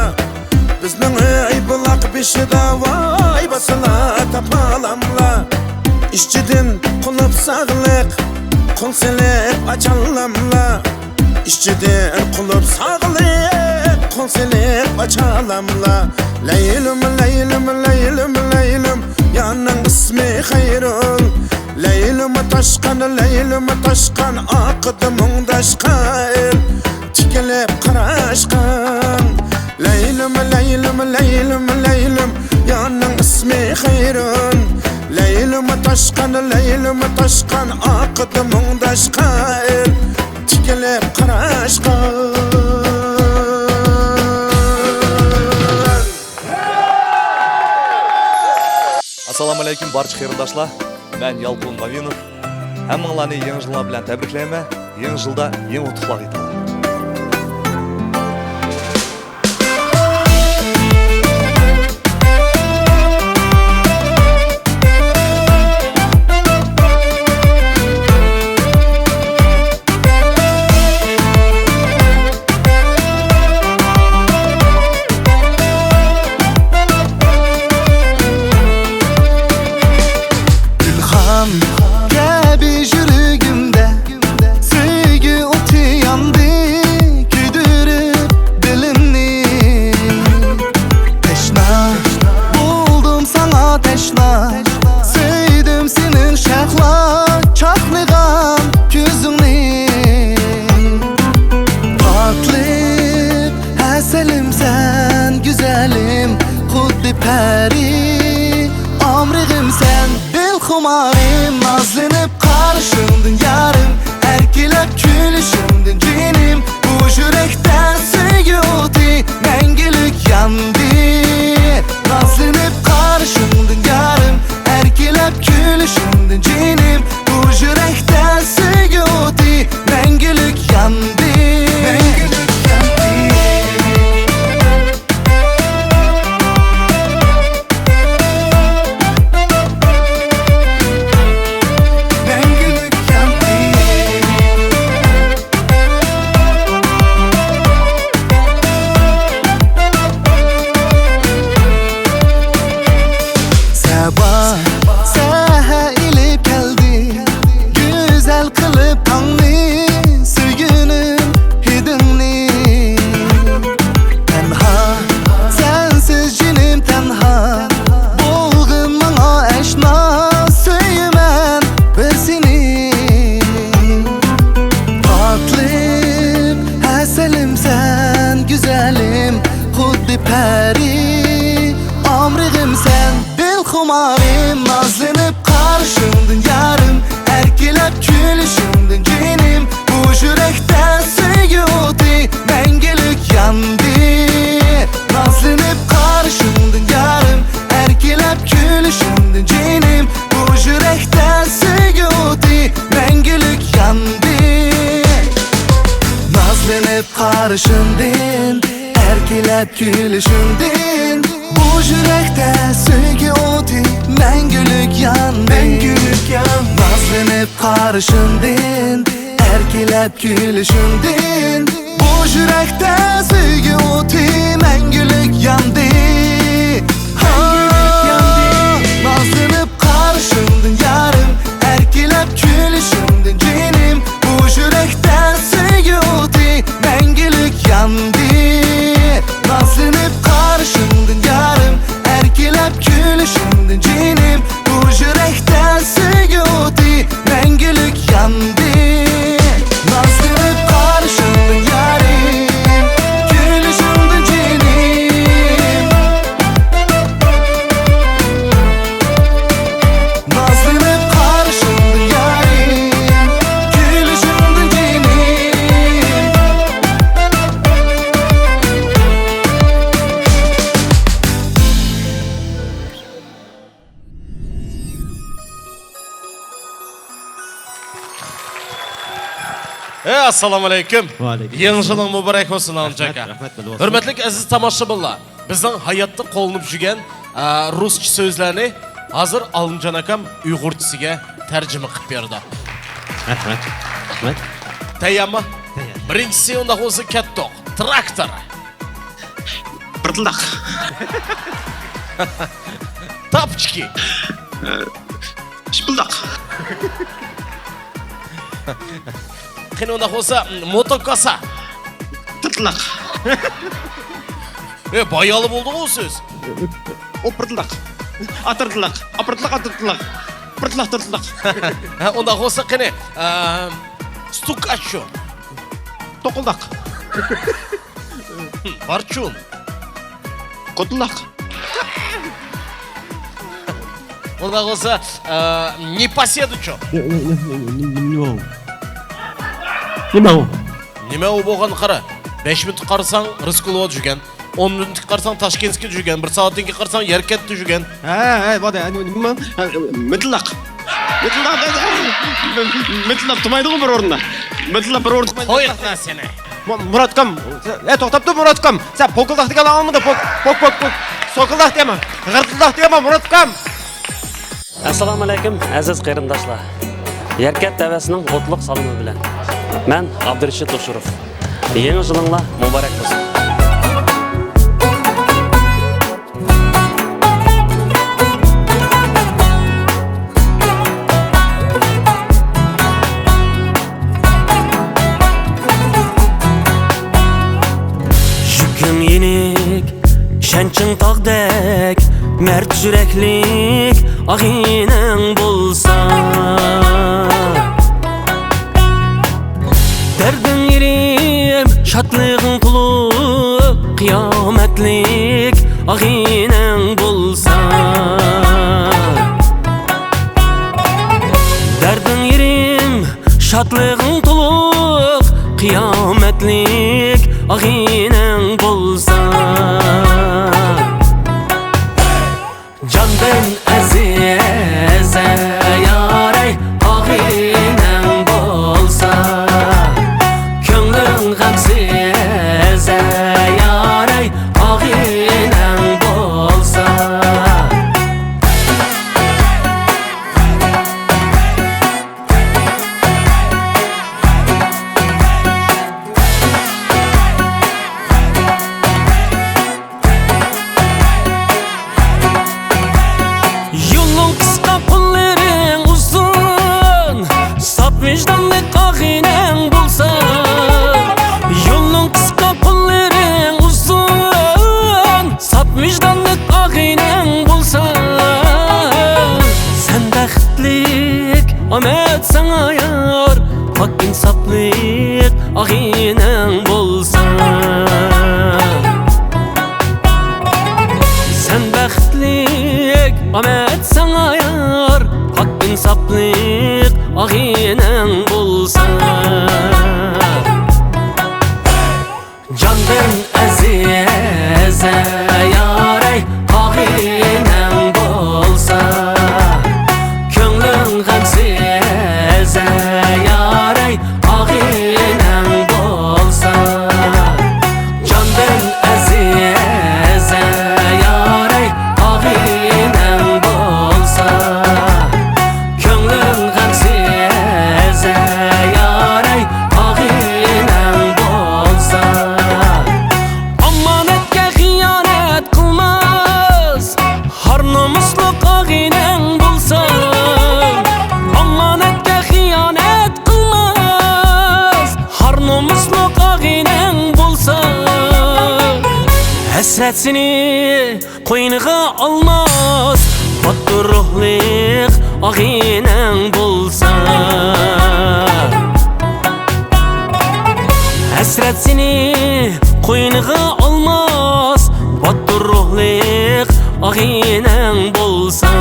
بىزنىڭ ئۆي بۇلاق بېشىدا ۋاي باسىلا تاپالاملا. ئىچىدىن قۇلۇپ ساغلىق، قول سېلىپ ئاچالاملا. ئىچىدىن قۇلۇپ ساغلىق، قول سېلىپ ئاچالاملا. لەيلىم، لەيلىم، لەيلىم، لەيلىم، يارنىڭ ئىسمى خەيرۇل. لەيلىم تاشقان، لەيلىم تاشقان، ئاقىدۇ مۇڭداشقا ئېل، تىكىلىپ قاراشقان. لەيلىم، لەيلىم، لەيلىم، لەيلىم، يارنىڭ ئىسمى خەيرۇن. لەيلىم تاشقان، لەيلىم تاشقان، ئاقىدۇ مۇڭداشقا ئېل، تىكىلىپ قاراشقان. ئەسسالامۇئەلەيكۇم، بارچە قېرىنداشلار. مەن يالقۇن ماۋىنوف. ھەممىڭلارنى يېڭى يىللار بىلەن تەبرىكلەيمەن. يېڭى يىلدا يېڭى ئۇتۇقلارغا يېتىڭلار. ئىلھام كەبى يۈرىكىمدە، سۆيگۈ ئوتى ياندى، كۆيدۈرۈپ دىلىمنى. تەشنا بولدۇم ساڭا تەشنا، سۆيدۈم سېنىڭ شەھلا چاقنىغان كۆزۈڭنى. تاتلىق ھەسىلىمسەن گۈزەلىم، خۇددى پەرى ئامرىغىمسەن. دىلخۇمارىم نازلىنىپ قارىشىڭدىن يارىم، ئەركىلەپ كۈلۈشۈڭدىن جېنىم، بۇ يۈرەكتە سۆيگۈ ئوتى مەڭگۈلۈك ياندى. نازلىنىپ قارىشىڭدىن يارىم، ئەركىلەپ كۈلۈشۈڭدىن جېنىم، بۇ يۈرەكتە سۆيگۈ ئوتى مەڭگۈلۈك ياندى. مەڭگۈلۈك ياندى. سەبا سەھەر ئېلىپ كەلدى، گۈزەل قىلىپ تاڭنى، سۆيگۈنۈم ھىدىڭنى. تەنھا سەنسىز جېنىم تەنھا، بولغىن ماڭا ئەشنا، سۆيىمەن بىر سېنى. تاتلىم ھەسىلىمسەن گۈزەلىم، خۇددى پەرى ئامرىغىمسەن. دىلخۇمارىم نازلىنىپ قارىشىڭدىن يارىم، ئەركىلەپ كۈلۈشۈڭدىن جېنىم، بۇ يۈرەكتە سۆيگۈ ئوتى مەڭگۈلۈك ياندى. نازلىنىپ قارىشىڭدىن يارىم، ئەركىلەپ كۈلۈشۈڭدىن جېنىم، بۇ يۈرەكتە سۆيگۈ ئوتى مەڭگۈلۈك ياندى. نازلىنىپ قارىشىڭدىن، ئەركىلەپ كۈلۈشۈڭدىن، بۇ يۈرەكتە سۆيگۈ ئوتى مەڭگۈلۈك ياندى. مەڭگۈلۈك ياندى. نازلىنىپ قارىشىڭدىن، ئەركىلەپ كۈلۈشۈڭدىن، بۇ يۈرەكتە سۆيگۈ ئوتى مەڭگۈلۈك ياندى. ھا! مەڭگۈلۈك ياندى. نازلىنىپ قارىشىڭدىن يارىم، ئەركىلەپ كۈلۈشۈڭدىن جېنىم، بۇ يۈرەكتە سۆيگۈ ئوتى مەڭگۈلۈك ياندى. نازلىنىپ قارىشىڭدىن يارىم، ئەركىلەپ كۈلۈشۈڭدىن جېنىم، بۇ يۈرەكتە سۆيگۈ ئوتى مەڭگۈلۈك ياندى. نازلىنىپ قارىشىڭدىن يارىم، كۈلۈشۈڭدىن جېنىم. نازلىنىپ قارىشىڭدىن يارىم، كۈلۈشۈڭدىن جېنىم. ھەي، ئەسسالامۇئەلەيكۇم. ۋەئەلەيكۇم. يېڭى يىلىڭ مۇبارەك بولسۇن، ئالىمجان ئاكا. رەھمەت، رەھمەت، بىلىۋالسۇن. ھۆرمەتلىك ئەزىز تاماشىبىنلار، بىزنىڭ ھاياتتا قوللىنىپ يۈرگەن، ئە، رۇسچە سۆزلەرنى ھازىر ئالىمجان ئاكام ئۇيغۇرچىسىگە تەرجىمە قىلىپ بېرىدۇ. رەھمەت. رەھمەت. تەييارمۇ؟ تەييار. بىرىنچىسى ئۇنداق بولسا كەتتۇق. تىراكتور. بىردىلداق. تاپچىكى. ئىپپىلداق. قېنى ئۇنداق بولسا، موتوكاسا. تىرتىلداق. ئە، بايالا بولدىغۇ سۆز. ئوپپىردىلداق. ئاتىردىلداق. ئاپىردىلداق، ئاتىردىلداق. بىر تىللاق، بىر تىللاق. ھە، ئۇنداق بولسا قېنى، ئەم، ستۇكاچو. توقۇلداق. بارچۇن. قوتۇلداق. ئۇنداق بولسا، ئە، نېپاسيېدۇچۇ. نېمە ئۇ؟ نېمە ئۇ؟ نېمە ئۇ بولغان قارا. بەش مىنۇتقا قارىساڭ، رىسكۇلوۋا جۈگەن. ئون مىنۇتقا قارىساڭ، تاشكېنسكىي جۈگەن. بىر سائەتتىن كېيىن قارىساڭ، يەركەنتتە جۈگەن. ھە، ھە، بولدى. نېمە؟ مىتىللاق. مىتىللاق. مىتىللاپ تۇرمايدىغۇ بىر ئورۇندا. مىتىللاپ بىر ئورۇندا تۇرمايدۇ. قوي سەن سېنى. مۇ-، مۇراتكام. ئە، توختاپ تۇر، مۇراتكام. سەن پوكۇلداق دېگەن ئاڭلىمىدىڭ؟ پوك، پوك، پوك، پوك. سوكۇلداق دېمە. غىرتىلداق دېمە، مۇراتكام. ئەسسالامۇ ئەلەيكۇم، ئەزىز قېرىنداشلار. يەركەنت تەۋەسىنىڭ ئوتلۇق سالىمى بىلەن. مەن ئابدۇرېشىت ھوشۇروف. يېڭى يىلىڭلار مۇبارەك بولسۇن. يۈكۈڭ يېنىك، ئىشەنچىڭ تاغدەك، مەرد يۈرەكلىك ئاغىنەڭ بولسا. دەردىڭ يېرىم، شادلىقىڭ تولۇق، قىيامەتلىك ئاغىنەڭ بولسا. دەردىڭ يېرىم، شادلىقىڭ تولۇق، قىيامەتلىك ئاغىنەڭ بولسا. جاندىن ئەزىز يارەي ئاغىنەڭ بولسا، كۆڭلۈڭ غەمسىز يارەي ئاغىنەڭ بولسا. يولۇڭ قىسقا، قوللىرىڭ ئۇزۇن، ساپ ۋىجدانلىق ئاغىنەڭ بولسا. يولۇڭ قىسقا، قوللىرىڭ ئۇزۇن، ساپ ۋىجدانلىق ئاغىنەڭ بولسا. سەن بەختلىك، ئامەت ساڭا يار، پاك ئىنساپلىق ئاغىنەڭ بولسا. سەن بەختلىك، ئامەت ساڭا يار، پاك ئىنساپلىق ئاغىنەڭ بولسا. جاندىن ئەزىز يارەي ئاغىنەڭ بولسا، كۆڭلۈڭ غەمسىز يارەي ئاغىنەڭ بولسا. جاندىن ئەزىز يارەي ئاغىنەڭ بولسا، كۆڭلۈڭ غەمسىز يارەي ئاغىنەڭ بولسا. ئامانەتكە خىيانەت قىلماس، ھار نومۇسلۇق ئاغىنەڭ بولسا. ئامانەتكە خىيانەت قىلماس، ھار نومۇسلۇق ئاغىنەڭ بولسا. ھەسرەت سېنى قوينىغا ئالماس، باتۇر روھلۇق ئاغىنەڭ بولسا. ھەسرەت سېنى قوينىغا ئالماس، باتۇر روھلۇق ئاغىنەڭ بولسا.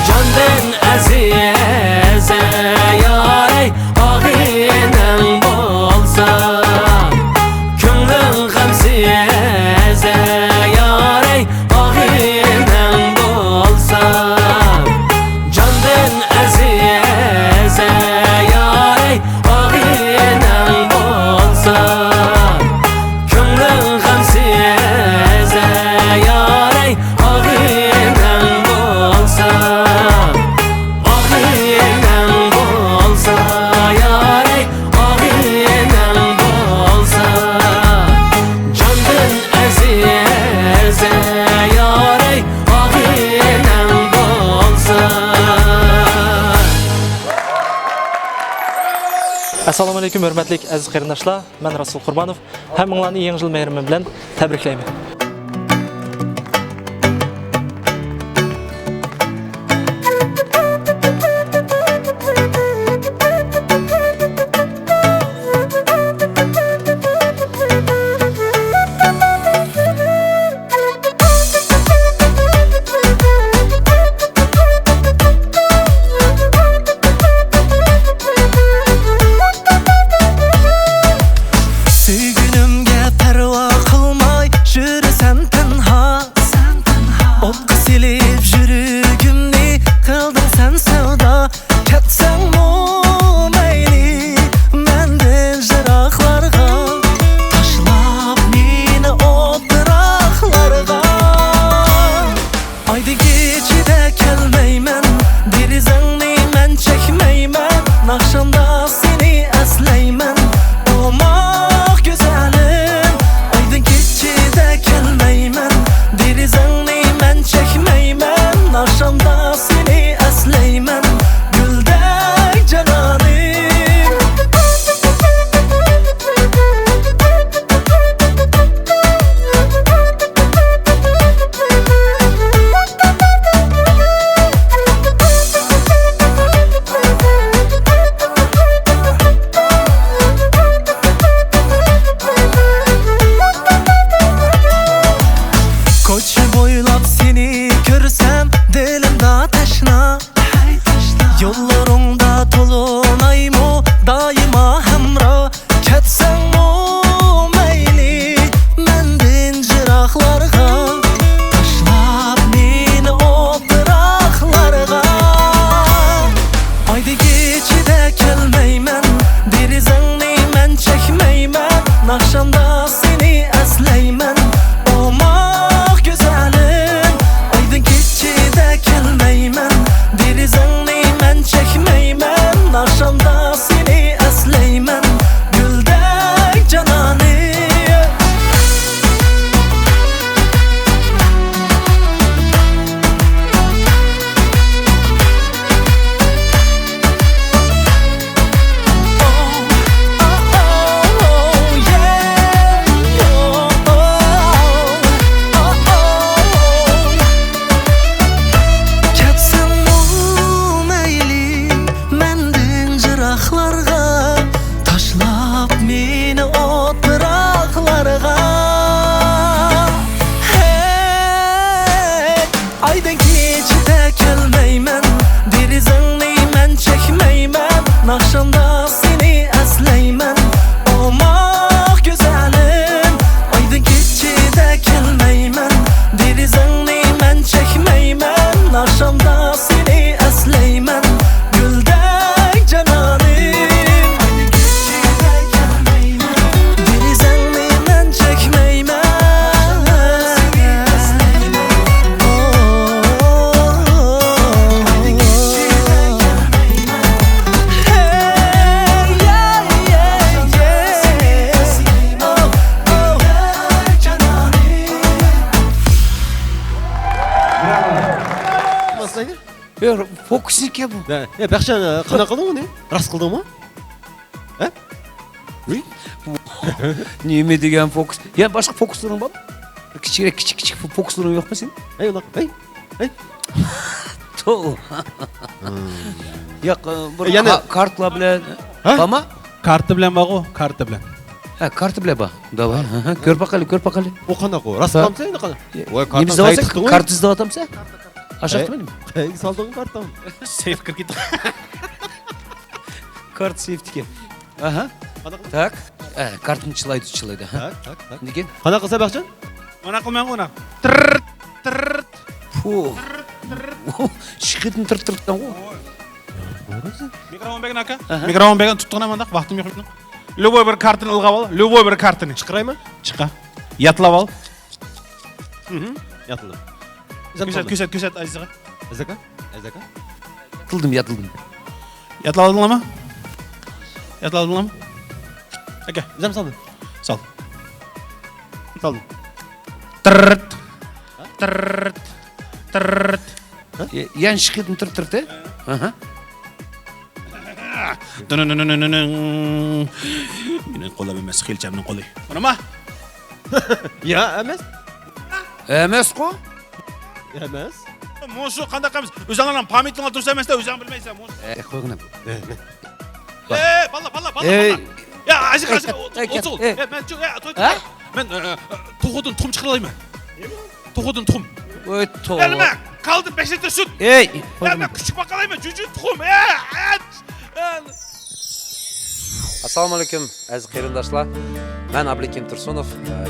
جاندىن ئەزىز يارەي ئاغىنەڭ بولسا، كۆڭلۈڭ غەمسىز يارەي ئاغىنەڭ بولسا. جاندىن ئەزىز يارەي ئاغىنەڭ بولسا، كۆڭلۈڭ غەمسىز يارەي ئاغىنەڭ بولسا، ئاغىنەڭ بولسا يارەي ئاغىنەڭ بولسا، جاندىن ئەزىز يارەي ئاغىنەڭ بولسا. ئەسسالامۇ ئەلەيكۇم، ھۆرمەتلىك ئەزىز قېرىنداشلار. مەن رەسۇل قۇربانوف. ھەممىڭلارنى يېڭى يىل مېھرىمى بىلەن تەبرىكلەيمەن. كەلمەيمەن، دېرىزەڭنى مەن چەكمەيمەن، ناخشامدا سېنى ئەسلەيمەن، ئوماق گۈزەلىم. ئايدىڭ كېچىدە كەلمەيمەن، دېرىزەڭنى مەن چەكمەيمەن، ناخشامدا سېنى ئەسلەيمەن، گۈلدەك جانانىم. كوچا بويلاپ سېنى كۆرسەم، دىلىمدا تەشنا. يوللىرىڭدا تولۇنايمۇ دائىما ھەمراھ؟ كەتسەڭمۇ مەيلى مەندىن يىراقلارغا، تاشلاپ مېنى ئوتتۇراقلارغا. ئايدىڭ كېچىدە كەلمەيمەن، دېرىزەڭنى مەن چەكمەيمەن، ناخشامدا سېنى ئەسلەيمەن، ئوماق گۈزەلىم. ئايدىڭ كېچىدە كەلمەيمەن، دېرىزەڭنى مەن چەكمەيمەن، ناخشامدا سېنى ئەسلەيمەن، گۈلدەك جانانىم. كەتسەڭمۇ مەيلى مەندىن يىراقلارغا، تاشلاپ مېنى ئوتتۇراقلارغا. ھەي! ئايدىڭ كېچىدە كەلمەيمەن، دېرىزەڭنى مەن چەكمەيمەن، ناخشامدا سېنى ئەسلەيمەن، ئوماق گۈزەلىم. ئايدىڭ كېچىدە كەلمەيمەن، دېرىزەڭنى مەن چەكمەيمەن، ناخشامدا سېنى ئەسلەيمەن، گۈلدەك جانانىم. دېرىزەڭنى مەن چەكمەيمەن. يا، فوكۇسنىكى بۇ. يا، بەخشەن، قانداق قىلدىڭ ئۇنى؟ راست قىلدىڭمۇ؟ ھە؟ ۋىي؟ نېمە دېگەن فوكۇس؟ يا، باشقا فوكۇسلىرىڭ بار؟ بىر كىچىكرەك، كىچىك، كىچىك فوكۇسلىرىڭ يوقمۇ سېنىڭ؟ ھەي، ئۇنداق، ھەي، ھەي. تو. ياق، بىر يەنە كا-، كارتىلار بىلەن ھە؟ بارمۇ؟ كارتا بىلەن بارغۇ، كارتا بىلەن. ھە، كارتا بىلەن بار. داۋاي، ھە، ھە، كۆرۈپ باقايلى، كۆرۈپ باقايلى. ئۇ قانداق ئۇ؟ راست قىلامسەن ئەمدى قانداق؟ ۋاي، نېمە كارتا دېۋاتساڭ، سايت قىلدىڭ. كارتا ئىزدەۋاتامسەن؟ ئاشاق قىلمىدىم. سېيف كىرىپ كېتىڭ. كارتا سېيفتىكى. ئاھا. قانداق؟ تاك. ئە، كارتىنى چىلايدۇ، چىلايدۇ، ھە. تاك، تاك، تاك. لېكىن قانداق قىلسا بەخشەن؟ مانا قىلماڭغۇ ئۇنى. تىررت، تىررت. پۇ. ئىشقىدىن تىررت، تىررت دەڭغۇ. مىكروفون بەرگىن ئاكا. ئاھا. مىكروفون بەرگىن، تۇتقىنا مانداق، ۋاقتىم يوق. لوبوي بىر كارتىنى ئىلغاپ ئال، لوبوي بىر كارتىنى. چىقىرايمەن؟ چىقا. يادلاپ ئال. ياتىلدىم. كۆرسەت، كۆرسەت، ئەزىز ئاكا. ئەزىز ئاكا؟ ئەزىز ئاكا؟ ياتىلدىم، ياتىلدىم. ياتىلىۋالدىڭلارمۇ؟ ياتىلىۋالدىڭلارمۇ؟ ئاكا. ئۆزۈم سالدىم. سال. سالدىم. تىررت. تىررت. تىررت. يەنە ئىككىدىن تىررت، تىررت. ئاھا. دىنىنىنىنىنىنىڭ. مېنىڭ قولۇم ئەمەس، خېلىچەمنىڭ قولى. مانىما؟ يا، ئەمەس. ئەمەسقۇ؟ ئەمەس. مۇشۇ قانداق ئەمەس؟ ئۆزۈڭلارنىڭ پاميېتىڭلار دۇرۇس ئەمەس-دە، ئۆزۈڭ بىلمەيسەن، مۇشۇ. ئە، قويغىنە. ئەي، باللا، باللا، باللا، ئەي. باللا. يا، ئاجىق، ئاجىق، ئەي، ئوتۇل، ئەي، ئوتۇل. ئەي. ئەي، مەن، يا، توي، ھە؟ مەن، ئە، توخۇدىن تۇخۇم چىقىرىۋالايمەن. توخۇدىن تۇخۇم. ۋاي، توۋا. يا، نېمە؟ كالىدىن بەش لىتىر سۈت. ئەي، يا، مەن كۈچۈك باقالايمەن، جۈجۈ تۇخۇم. ئە، ئە، ئە. ئەسسالامۇئەلەيكۇم، ئەزىز قېرىنداشلار. مەن ئابلىكىم تۇرسۇنوف.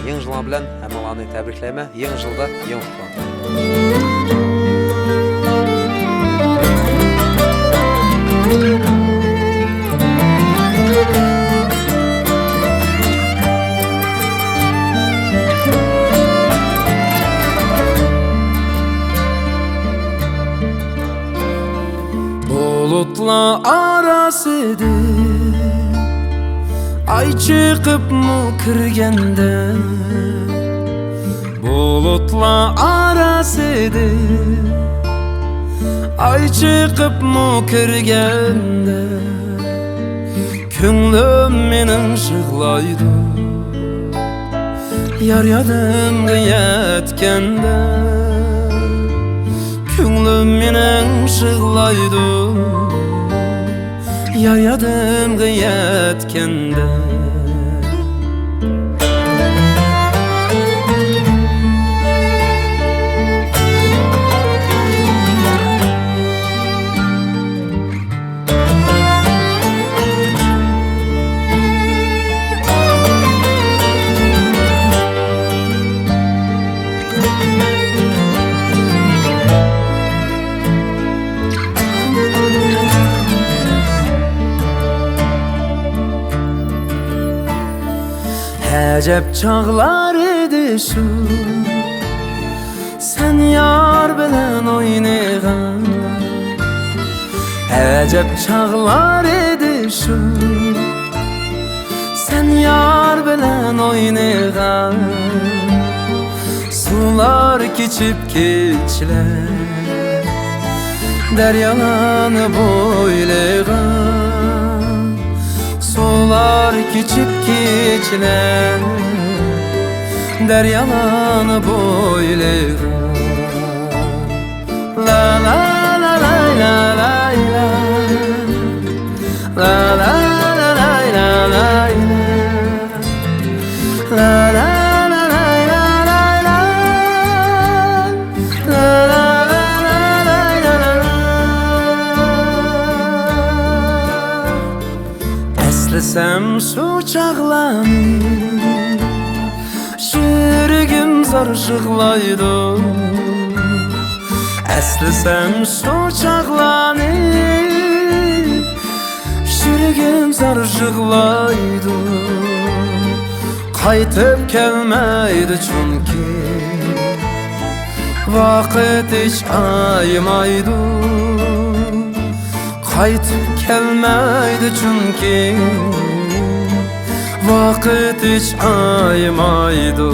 يېڭى يىلىڭلار بىلەن ھەممىڭلارنى تەبرىكلەيمەن. يېڭى يىلدا يېڭى ئۇتۇقلار. بۇلۇتلار ئارىسىدىن ئاي چىقىپمۇ كىرگەندە، بۇلۇتلار ئارىسىدىن ئاي چىقىپمۇ كىرگەندە، كۆڭلۈم مېنىڭ يىغلايدۇ. يار يادىمغا يەتكەندە، كۆڭلۈم مېنىڭ يىغلايدۇ. يار يادىمغا يەتكەندە. ئەجەب چاغلار ئىدى شۇ، سەن يار بىلەن ئوينىغان. ئەجەب چاغلار ئىدى شۇ، سەن يار بىلەن ئوينىغان. سۇلار كېچىپ كېچىلەر، دەريالارنى بويلىغان. سۇلار كېچىپ كېچىلەر، دەريالارنى بويلىغان. لا، لا، لا، لا، لا، لا، لا. لا، لا، لا، لا، لا، لا، لا. لا، لا، لا، لا، لا، لا، لا. لا، لا، لا، لا، لا، لا، لا. ئەسلىسەم شۇ چاغلارنى، يۈرىكىم زار يىغلايدۇ. ئەسلىسەم شۇ چاغلارنى، يۈرىكىم زار يىغلايدۇ. قايتىپ كەلمەيدۇ چۈنكى، ۋاقىت ھېچ ئايىمايدۇ. قايتىپ كەلمەيدۇ چۈنكى، ۋاقىت ھېچ ئايىمايدۇ.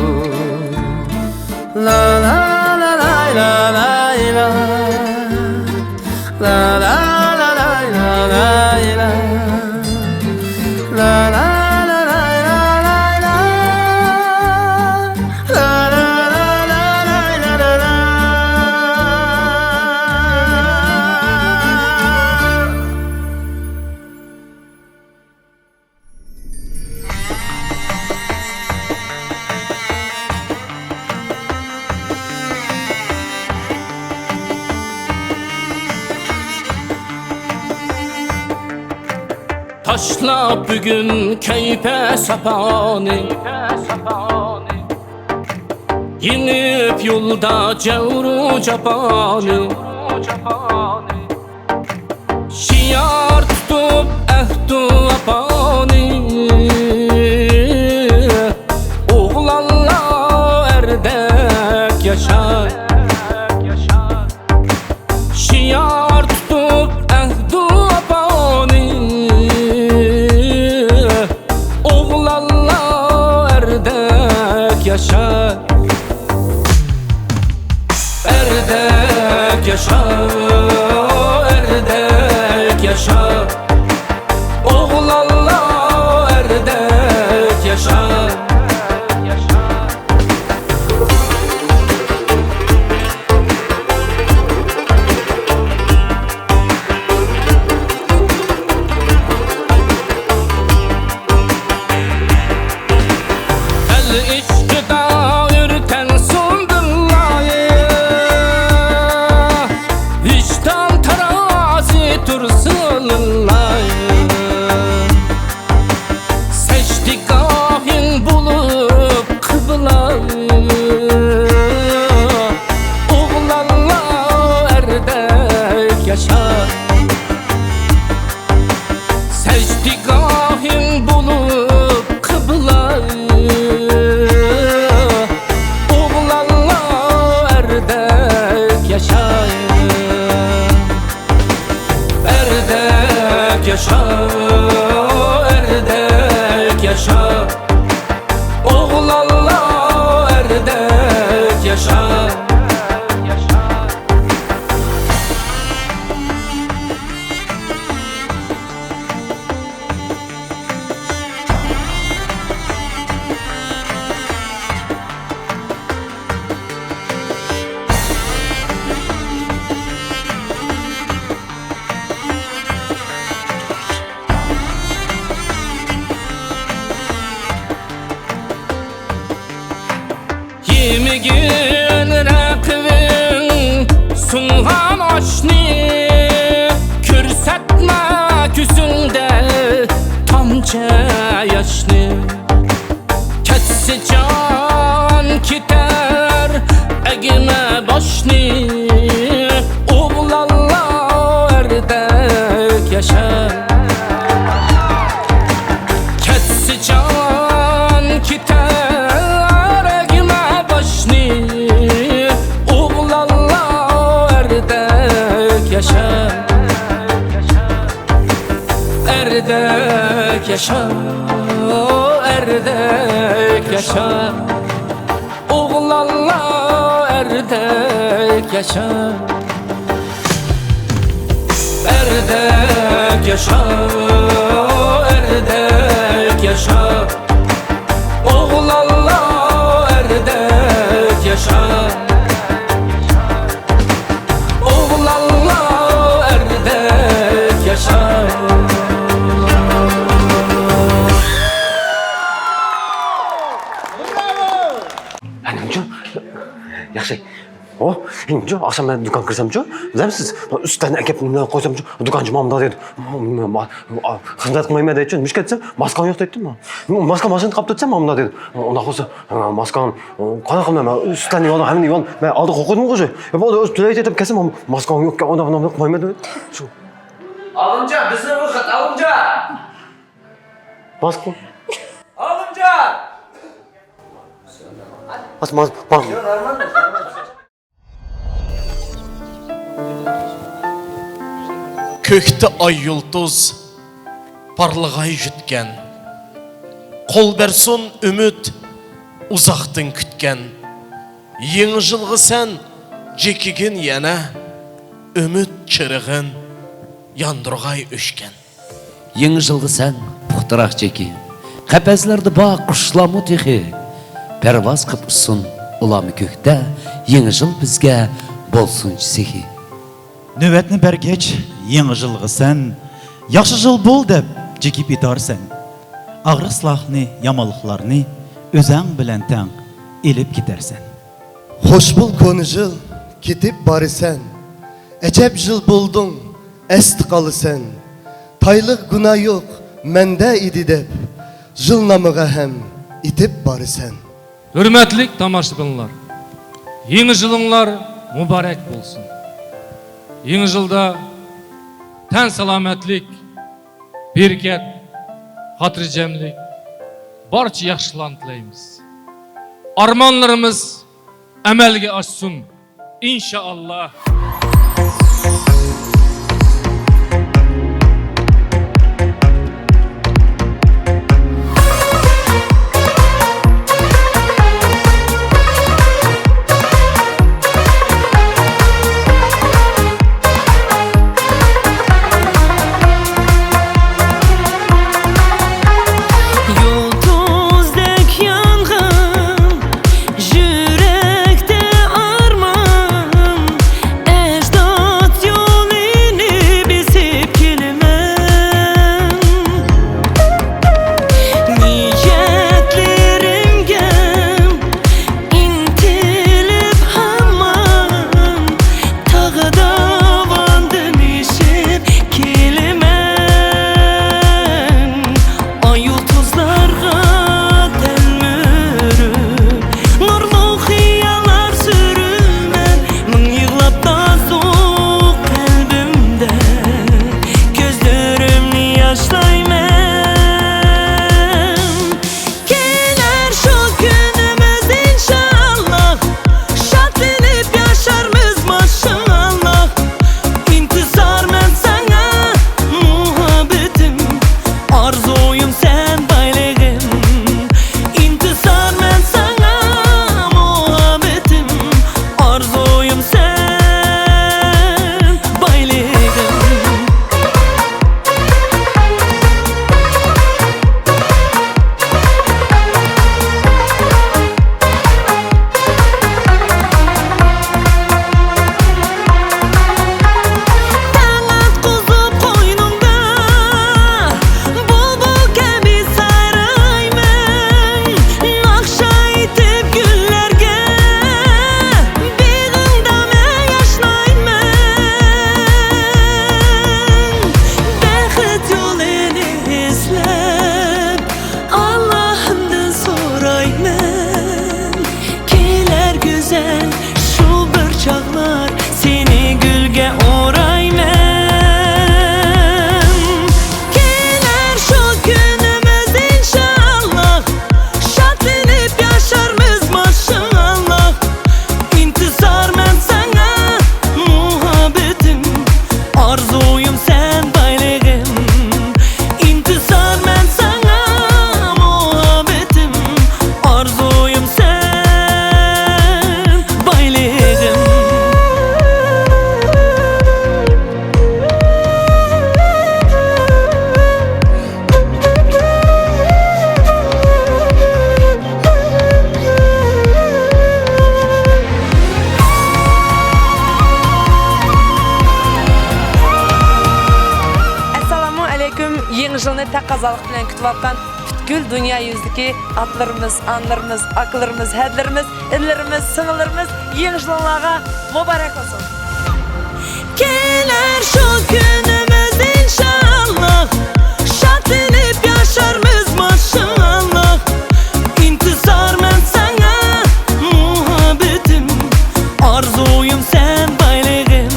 لا، لا، لا، لا، لا، لا، لا. لا، لا، لا، لا، لا، لا، لا. لا، لا، لا، لا، لا، لا، لا. لا، لا، لا، لا، لا، لا، لا، لا. تاشلاپ بۈگۈن كەيپە ساپانى، يېڭىپ يولدا جەۋرۇ جاپانى. شىئار تۇتۇپ ئەھدۇ ۋاپانى، ئوغلانلار ئەردەك ياشا. شىئار تۇتۇپ ئەھدۇ ۋاپانى، ئوغلانلار ئەردەك ياشا. ئەردەك ياشا، ئەردەك ياشا. ئوغلانلار ئەردەك ياشا. ئەل ئىشقىدا ئۆرتەنسۇن دىللاي، ۋىجدان تارازى تۇرسۇن لىللاي. سەجدىگاھىڭ بولۇپ قىبلە، ئوغلانلار ئەردەك ياشا. سەجدىگاھىڭ بولۇپ قىبلە، ئوغلانلار ئەردەك ياشا. ئەردەك ياشا، ئەردەك ياشا، ئوغلانلار ئەردەك ياشا. يېمىگىن رەقىبىڭ سۇنغان ئاشنى، كۆرسەتمە كۆزۈڭدە تامچە ياشنى. كەتسە جان كېتەر، ئەگمە باشنى، ئوغلانلار ئەردەك ياشا. كەتسە جان كېتەر، ئەگمە باشنى، ئوغلانلار ئەردەك ياشا. ئەردەك ياشا، ئەردەك ياشا. ئوغلانلار ئەردەك ياشا. ئەردەك ياشا، ئەردەك ياشا. ئوغلانلار ئەردەك ياشا. ئوغلانلار ئەردەك ياشا. ھە، نېمىچۇ؟ ياخشى. ئو، نېمىچۇ؟ ئاخشام مەن دۇكانغا كىرسەمچۇ؟ بىلەمسىز؟ ئۈستەلنى ئەكەپ نېمە قويسامچۇ؟ دۇكانچى ماڭا مۇنداق دېدى. ما-، ما-، ما-، خىزمەت قىلمايمەن دەيتچۇ. نېمىشقا دېسەم، ماسكاڭ يوق دەيتتىم. ماسكا ماشىنىدا قاپتۇ دېسەم، ماڭا مۇنداق دېدى. ئۇنداق بولسا، ماسكاڭ قانداق قىلىمەن؟ مەن ئۈستەلنى يېۋالدىم، ھەممىنى يېۋالدىم. مەن ئالدىغا قويدۇمغۇ شۇ. يا، بولدى، ئۆزى تۆلەي دەپ كەلسە، ماسكاڭ يوقكەن، ئۇنداق، مۇنداق قىلمايمەن دېدى. شۇ. ئالىمجان، بىزنى بىر خەت، ئالىمجان! ماسكا. ئالىمجان! ماس-، ماس-، ماس-، كۆكتە ئاي يۇلتۇز پارلىغاي يۈتكەن، قول بەرسۇن ئۈمىد ئۇزاقتىن كۈتكەن. يېڭى يىلغا سەن جېكىگىن يەنە، ئۈمىد چىرىغىن ياندۇرغاي ئۆچكەن. يېڭى يىلغا سەن پۇختىراق جېكى، قەپەسلەردە بار قۇشلارمۇ تېخى، پەرۋاز قىپ ئۇچسۇن ئۇلارمۇ كۆكتە، يېڭى يىل بىزگە بولسۇنچە سېخىي. نۆۋەتنى بەرگەچ يېڭى يىلغا سەن، ياخشى يىل بول دەپ جېكىپ ئېيتارسەن. ئاغرىق-سىلاقنى، يامانلىقلارنى ئۆزەڭ بىلەن تەڭ ئېلىپ كېتەرسەن. خوش بول كونا يىل، كېتىپ بارىسەن. ئەجەب يىل بولدۇڭ، ئەستە قالىسەن. تايلىق گۇناھ يوق مەندە ئىدى دەپ، يىل نامىغا ھەم ئېتىپ بارىسەن. ھۆرمەتلىك تاماشىبىنلار، يېڭى يىلىڭلار مۇبارەك بولسۇن. يېڭى يىلدا تەن سالامەتلىك، بەرىكەت، خاتىرجەملىك، بارچە ياخشىلىقلارنى تىلەيمىز. ئارمانلىرىمىز ئەمەلگە ئاشسۇن، ئىنشائاللا. يۇلتۇزدەك يانغىن يۈرەكتە ئارمان، يېڭى يىلنى تەقەززالىق بىلەن كۈتۈۋاتقان پۈتكۈل دۇنيا يۈزىدىكى ئاتىلىرىمىز، ئانىلىرىمىز، ئاكىلىرىمىز، ھەدىلىرىمىز، ئىنىلىرىمىز، سىڭىللىرىمىز يېڭى يىلىڭلارغا مۇبارەك بولسۇن! كېلەر شۇ كۈنىمىز ئىنشاللا، شادلىنىپ ياشارمىز ماشائاللا. ئىنتىزارمەن ساڭا مۇھەببىتىم، ئارزۇيۇم سەن بايلىقىم.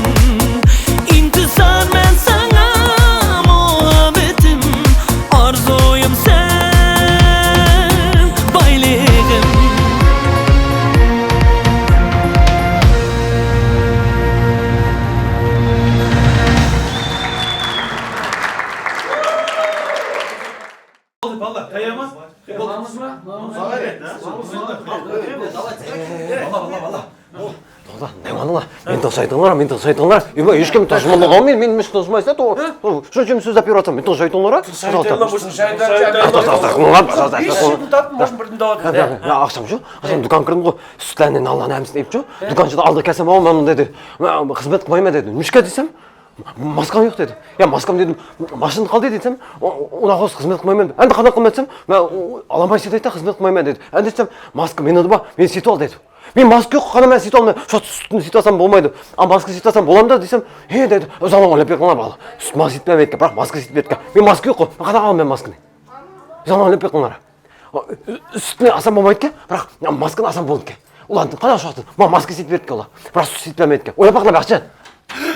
ئىنتىزارمەن ساڭا مۇھەببىتىم، ئارزۇيۇم سەن بايلىقىم. Vallahi, tayamaz. Oldu. Toxta, ne var lan? Meni tınçlaytıńlar, meni tınçlaytıńlar. Ýöne hiç kim tınçmady, meni, meni hiç tınçmaýsa, to-, to-, şunuň üçin sözläp ýörüpdim. Meni tınçlaýtyňlar. Hiç kim tapmady, birini dawa. Ýa, ýa, ýa, agşam şu, agşam dükan kirdim go, sütlerini, nanlarını hemmesini iýip şu. Dükançydan aldy kelsem, o, men dedi, "Men hyzmat goýmaýan" dedi. "Nişke?" diýsem, "Maskaň ýok" dedi. "Ýa, maskam" dedim, "maşynda galdy" diýsem, "O, o, ona hozir hyzmat goýmaýan" dedi. "Endi hany goýmaýan" diýsem, "Men o, alaman" diýdi, "hyzmat goýmaýan" dedi. "Endi" diýsem, "Maska mende bar, meni süýtüp al" dedi. "Men maska ýok, hany men süýtüp almaýan. Şu sütüni süýtüp alsam bolmaýdy. A maska süýtüp alsam bolamda" diýsem, "He" dedi. "Özüňe oýlap ýökme, bala. Süt maska süýtmän etken, birak maska süýtüp etken. Men maska ýok, hany alaman men maskany?" Özüňe oýlap ýökme. Sütni alsam bolmaýdy eken, birak maskany alsam boldy eken. Ulan, qara şu wagtda, ma-, maska süýtüp etken olar. Birak süt süýtmän etken. Oýlap bakla, ýagşy.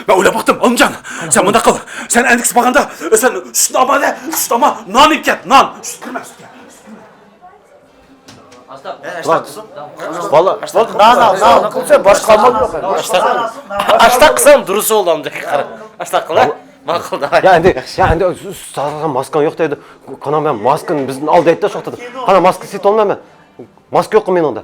Men oýlap bakdym, Alymjan. Sen munda gyl. Sen endiksi baranda, sen sütni alma de, süt alma, nan iýip kel, nan. Süt kirme, süt kirme. Bala, boldy, nan al, nan. Sen başga mal ýok. Aştak, aştak kylsaň durus boldy, amjak. Aştak kyl, ha? Makul, davay. Ýa, indi, ýa, indi, s-, s-, maskaň ýok diýdi. Kana, men maskany bizden al diýdi şu wagtda. Kana, maska süýtüp almaýan men. Maska ýok meňde.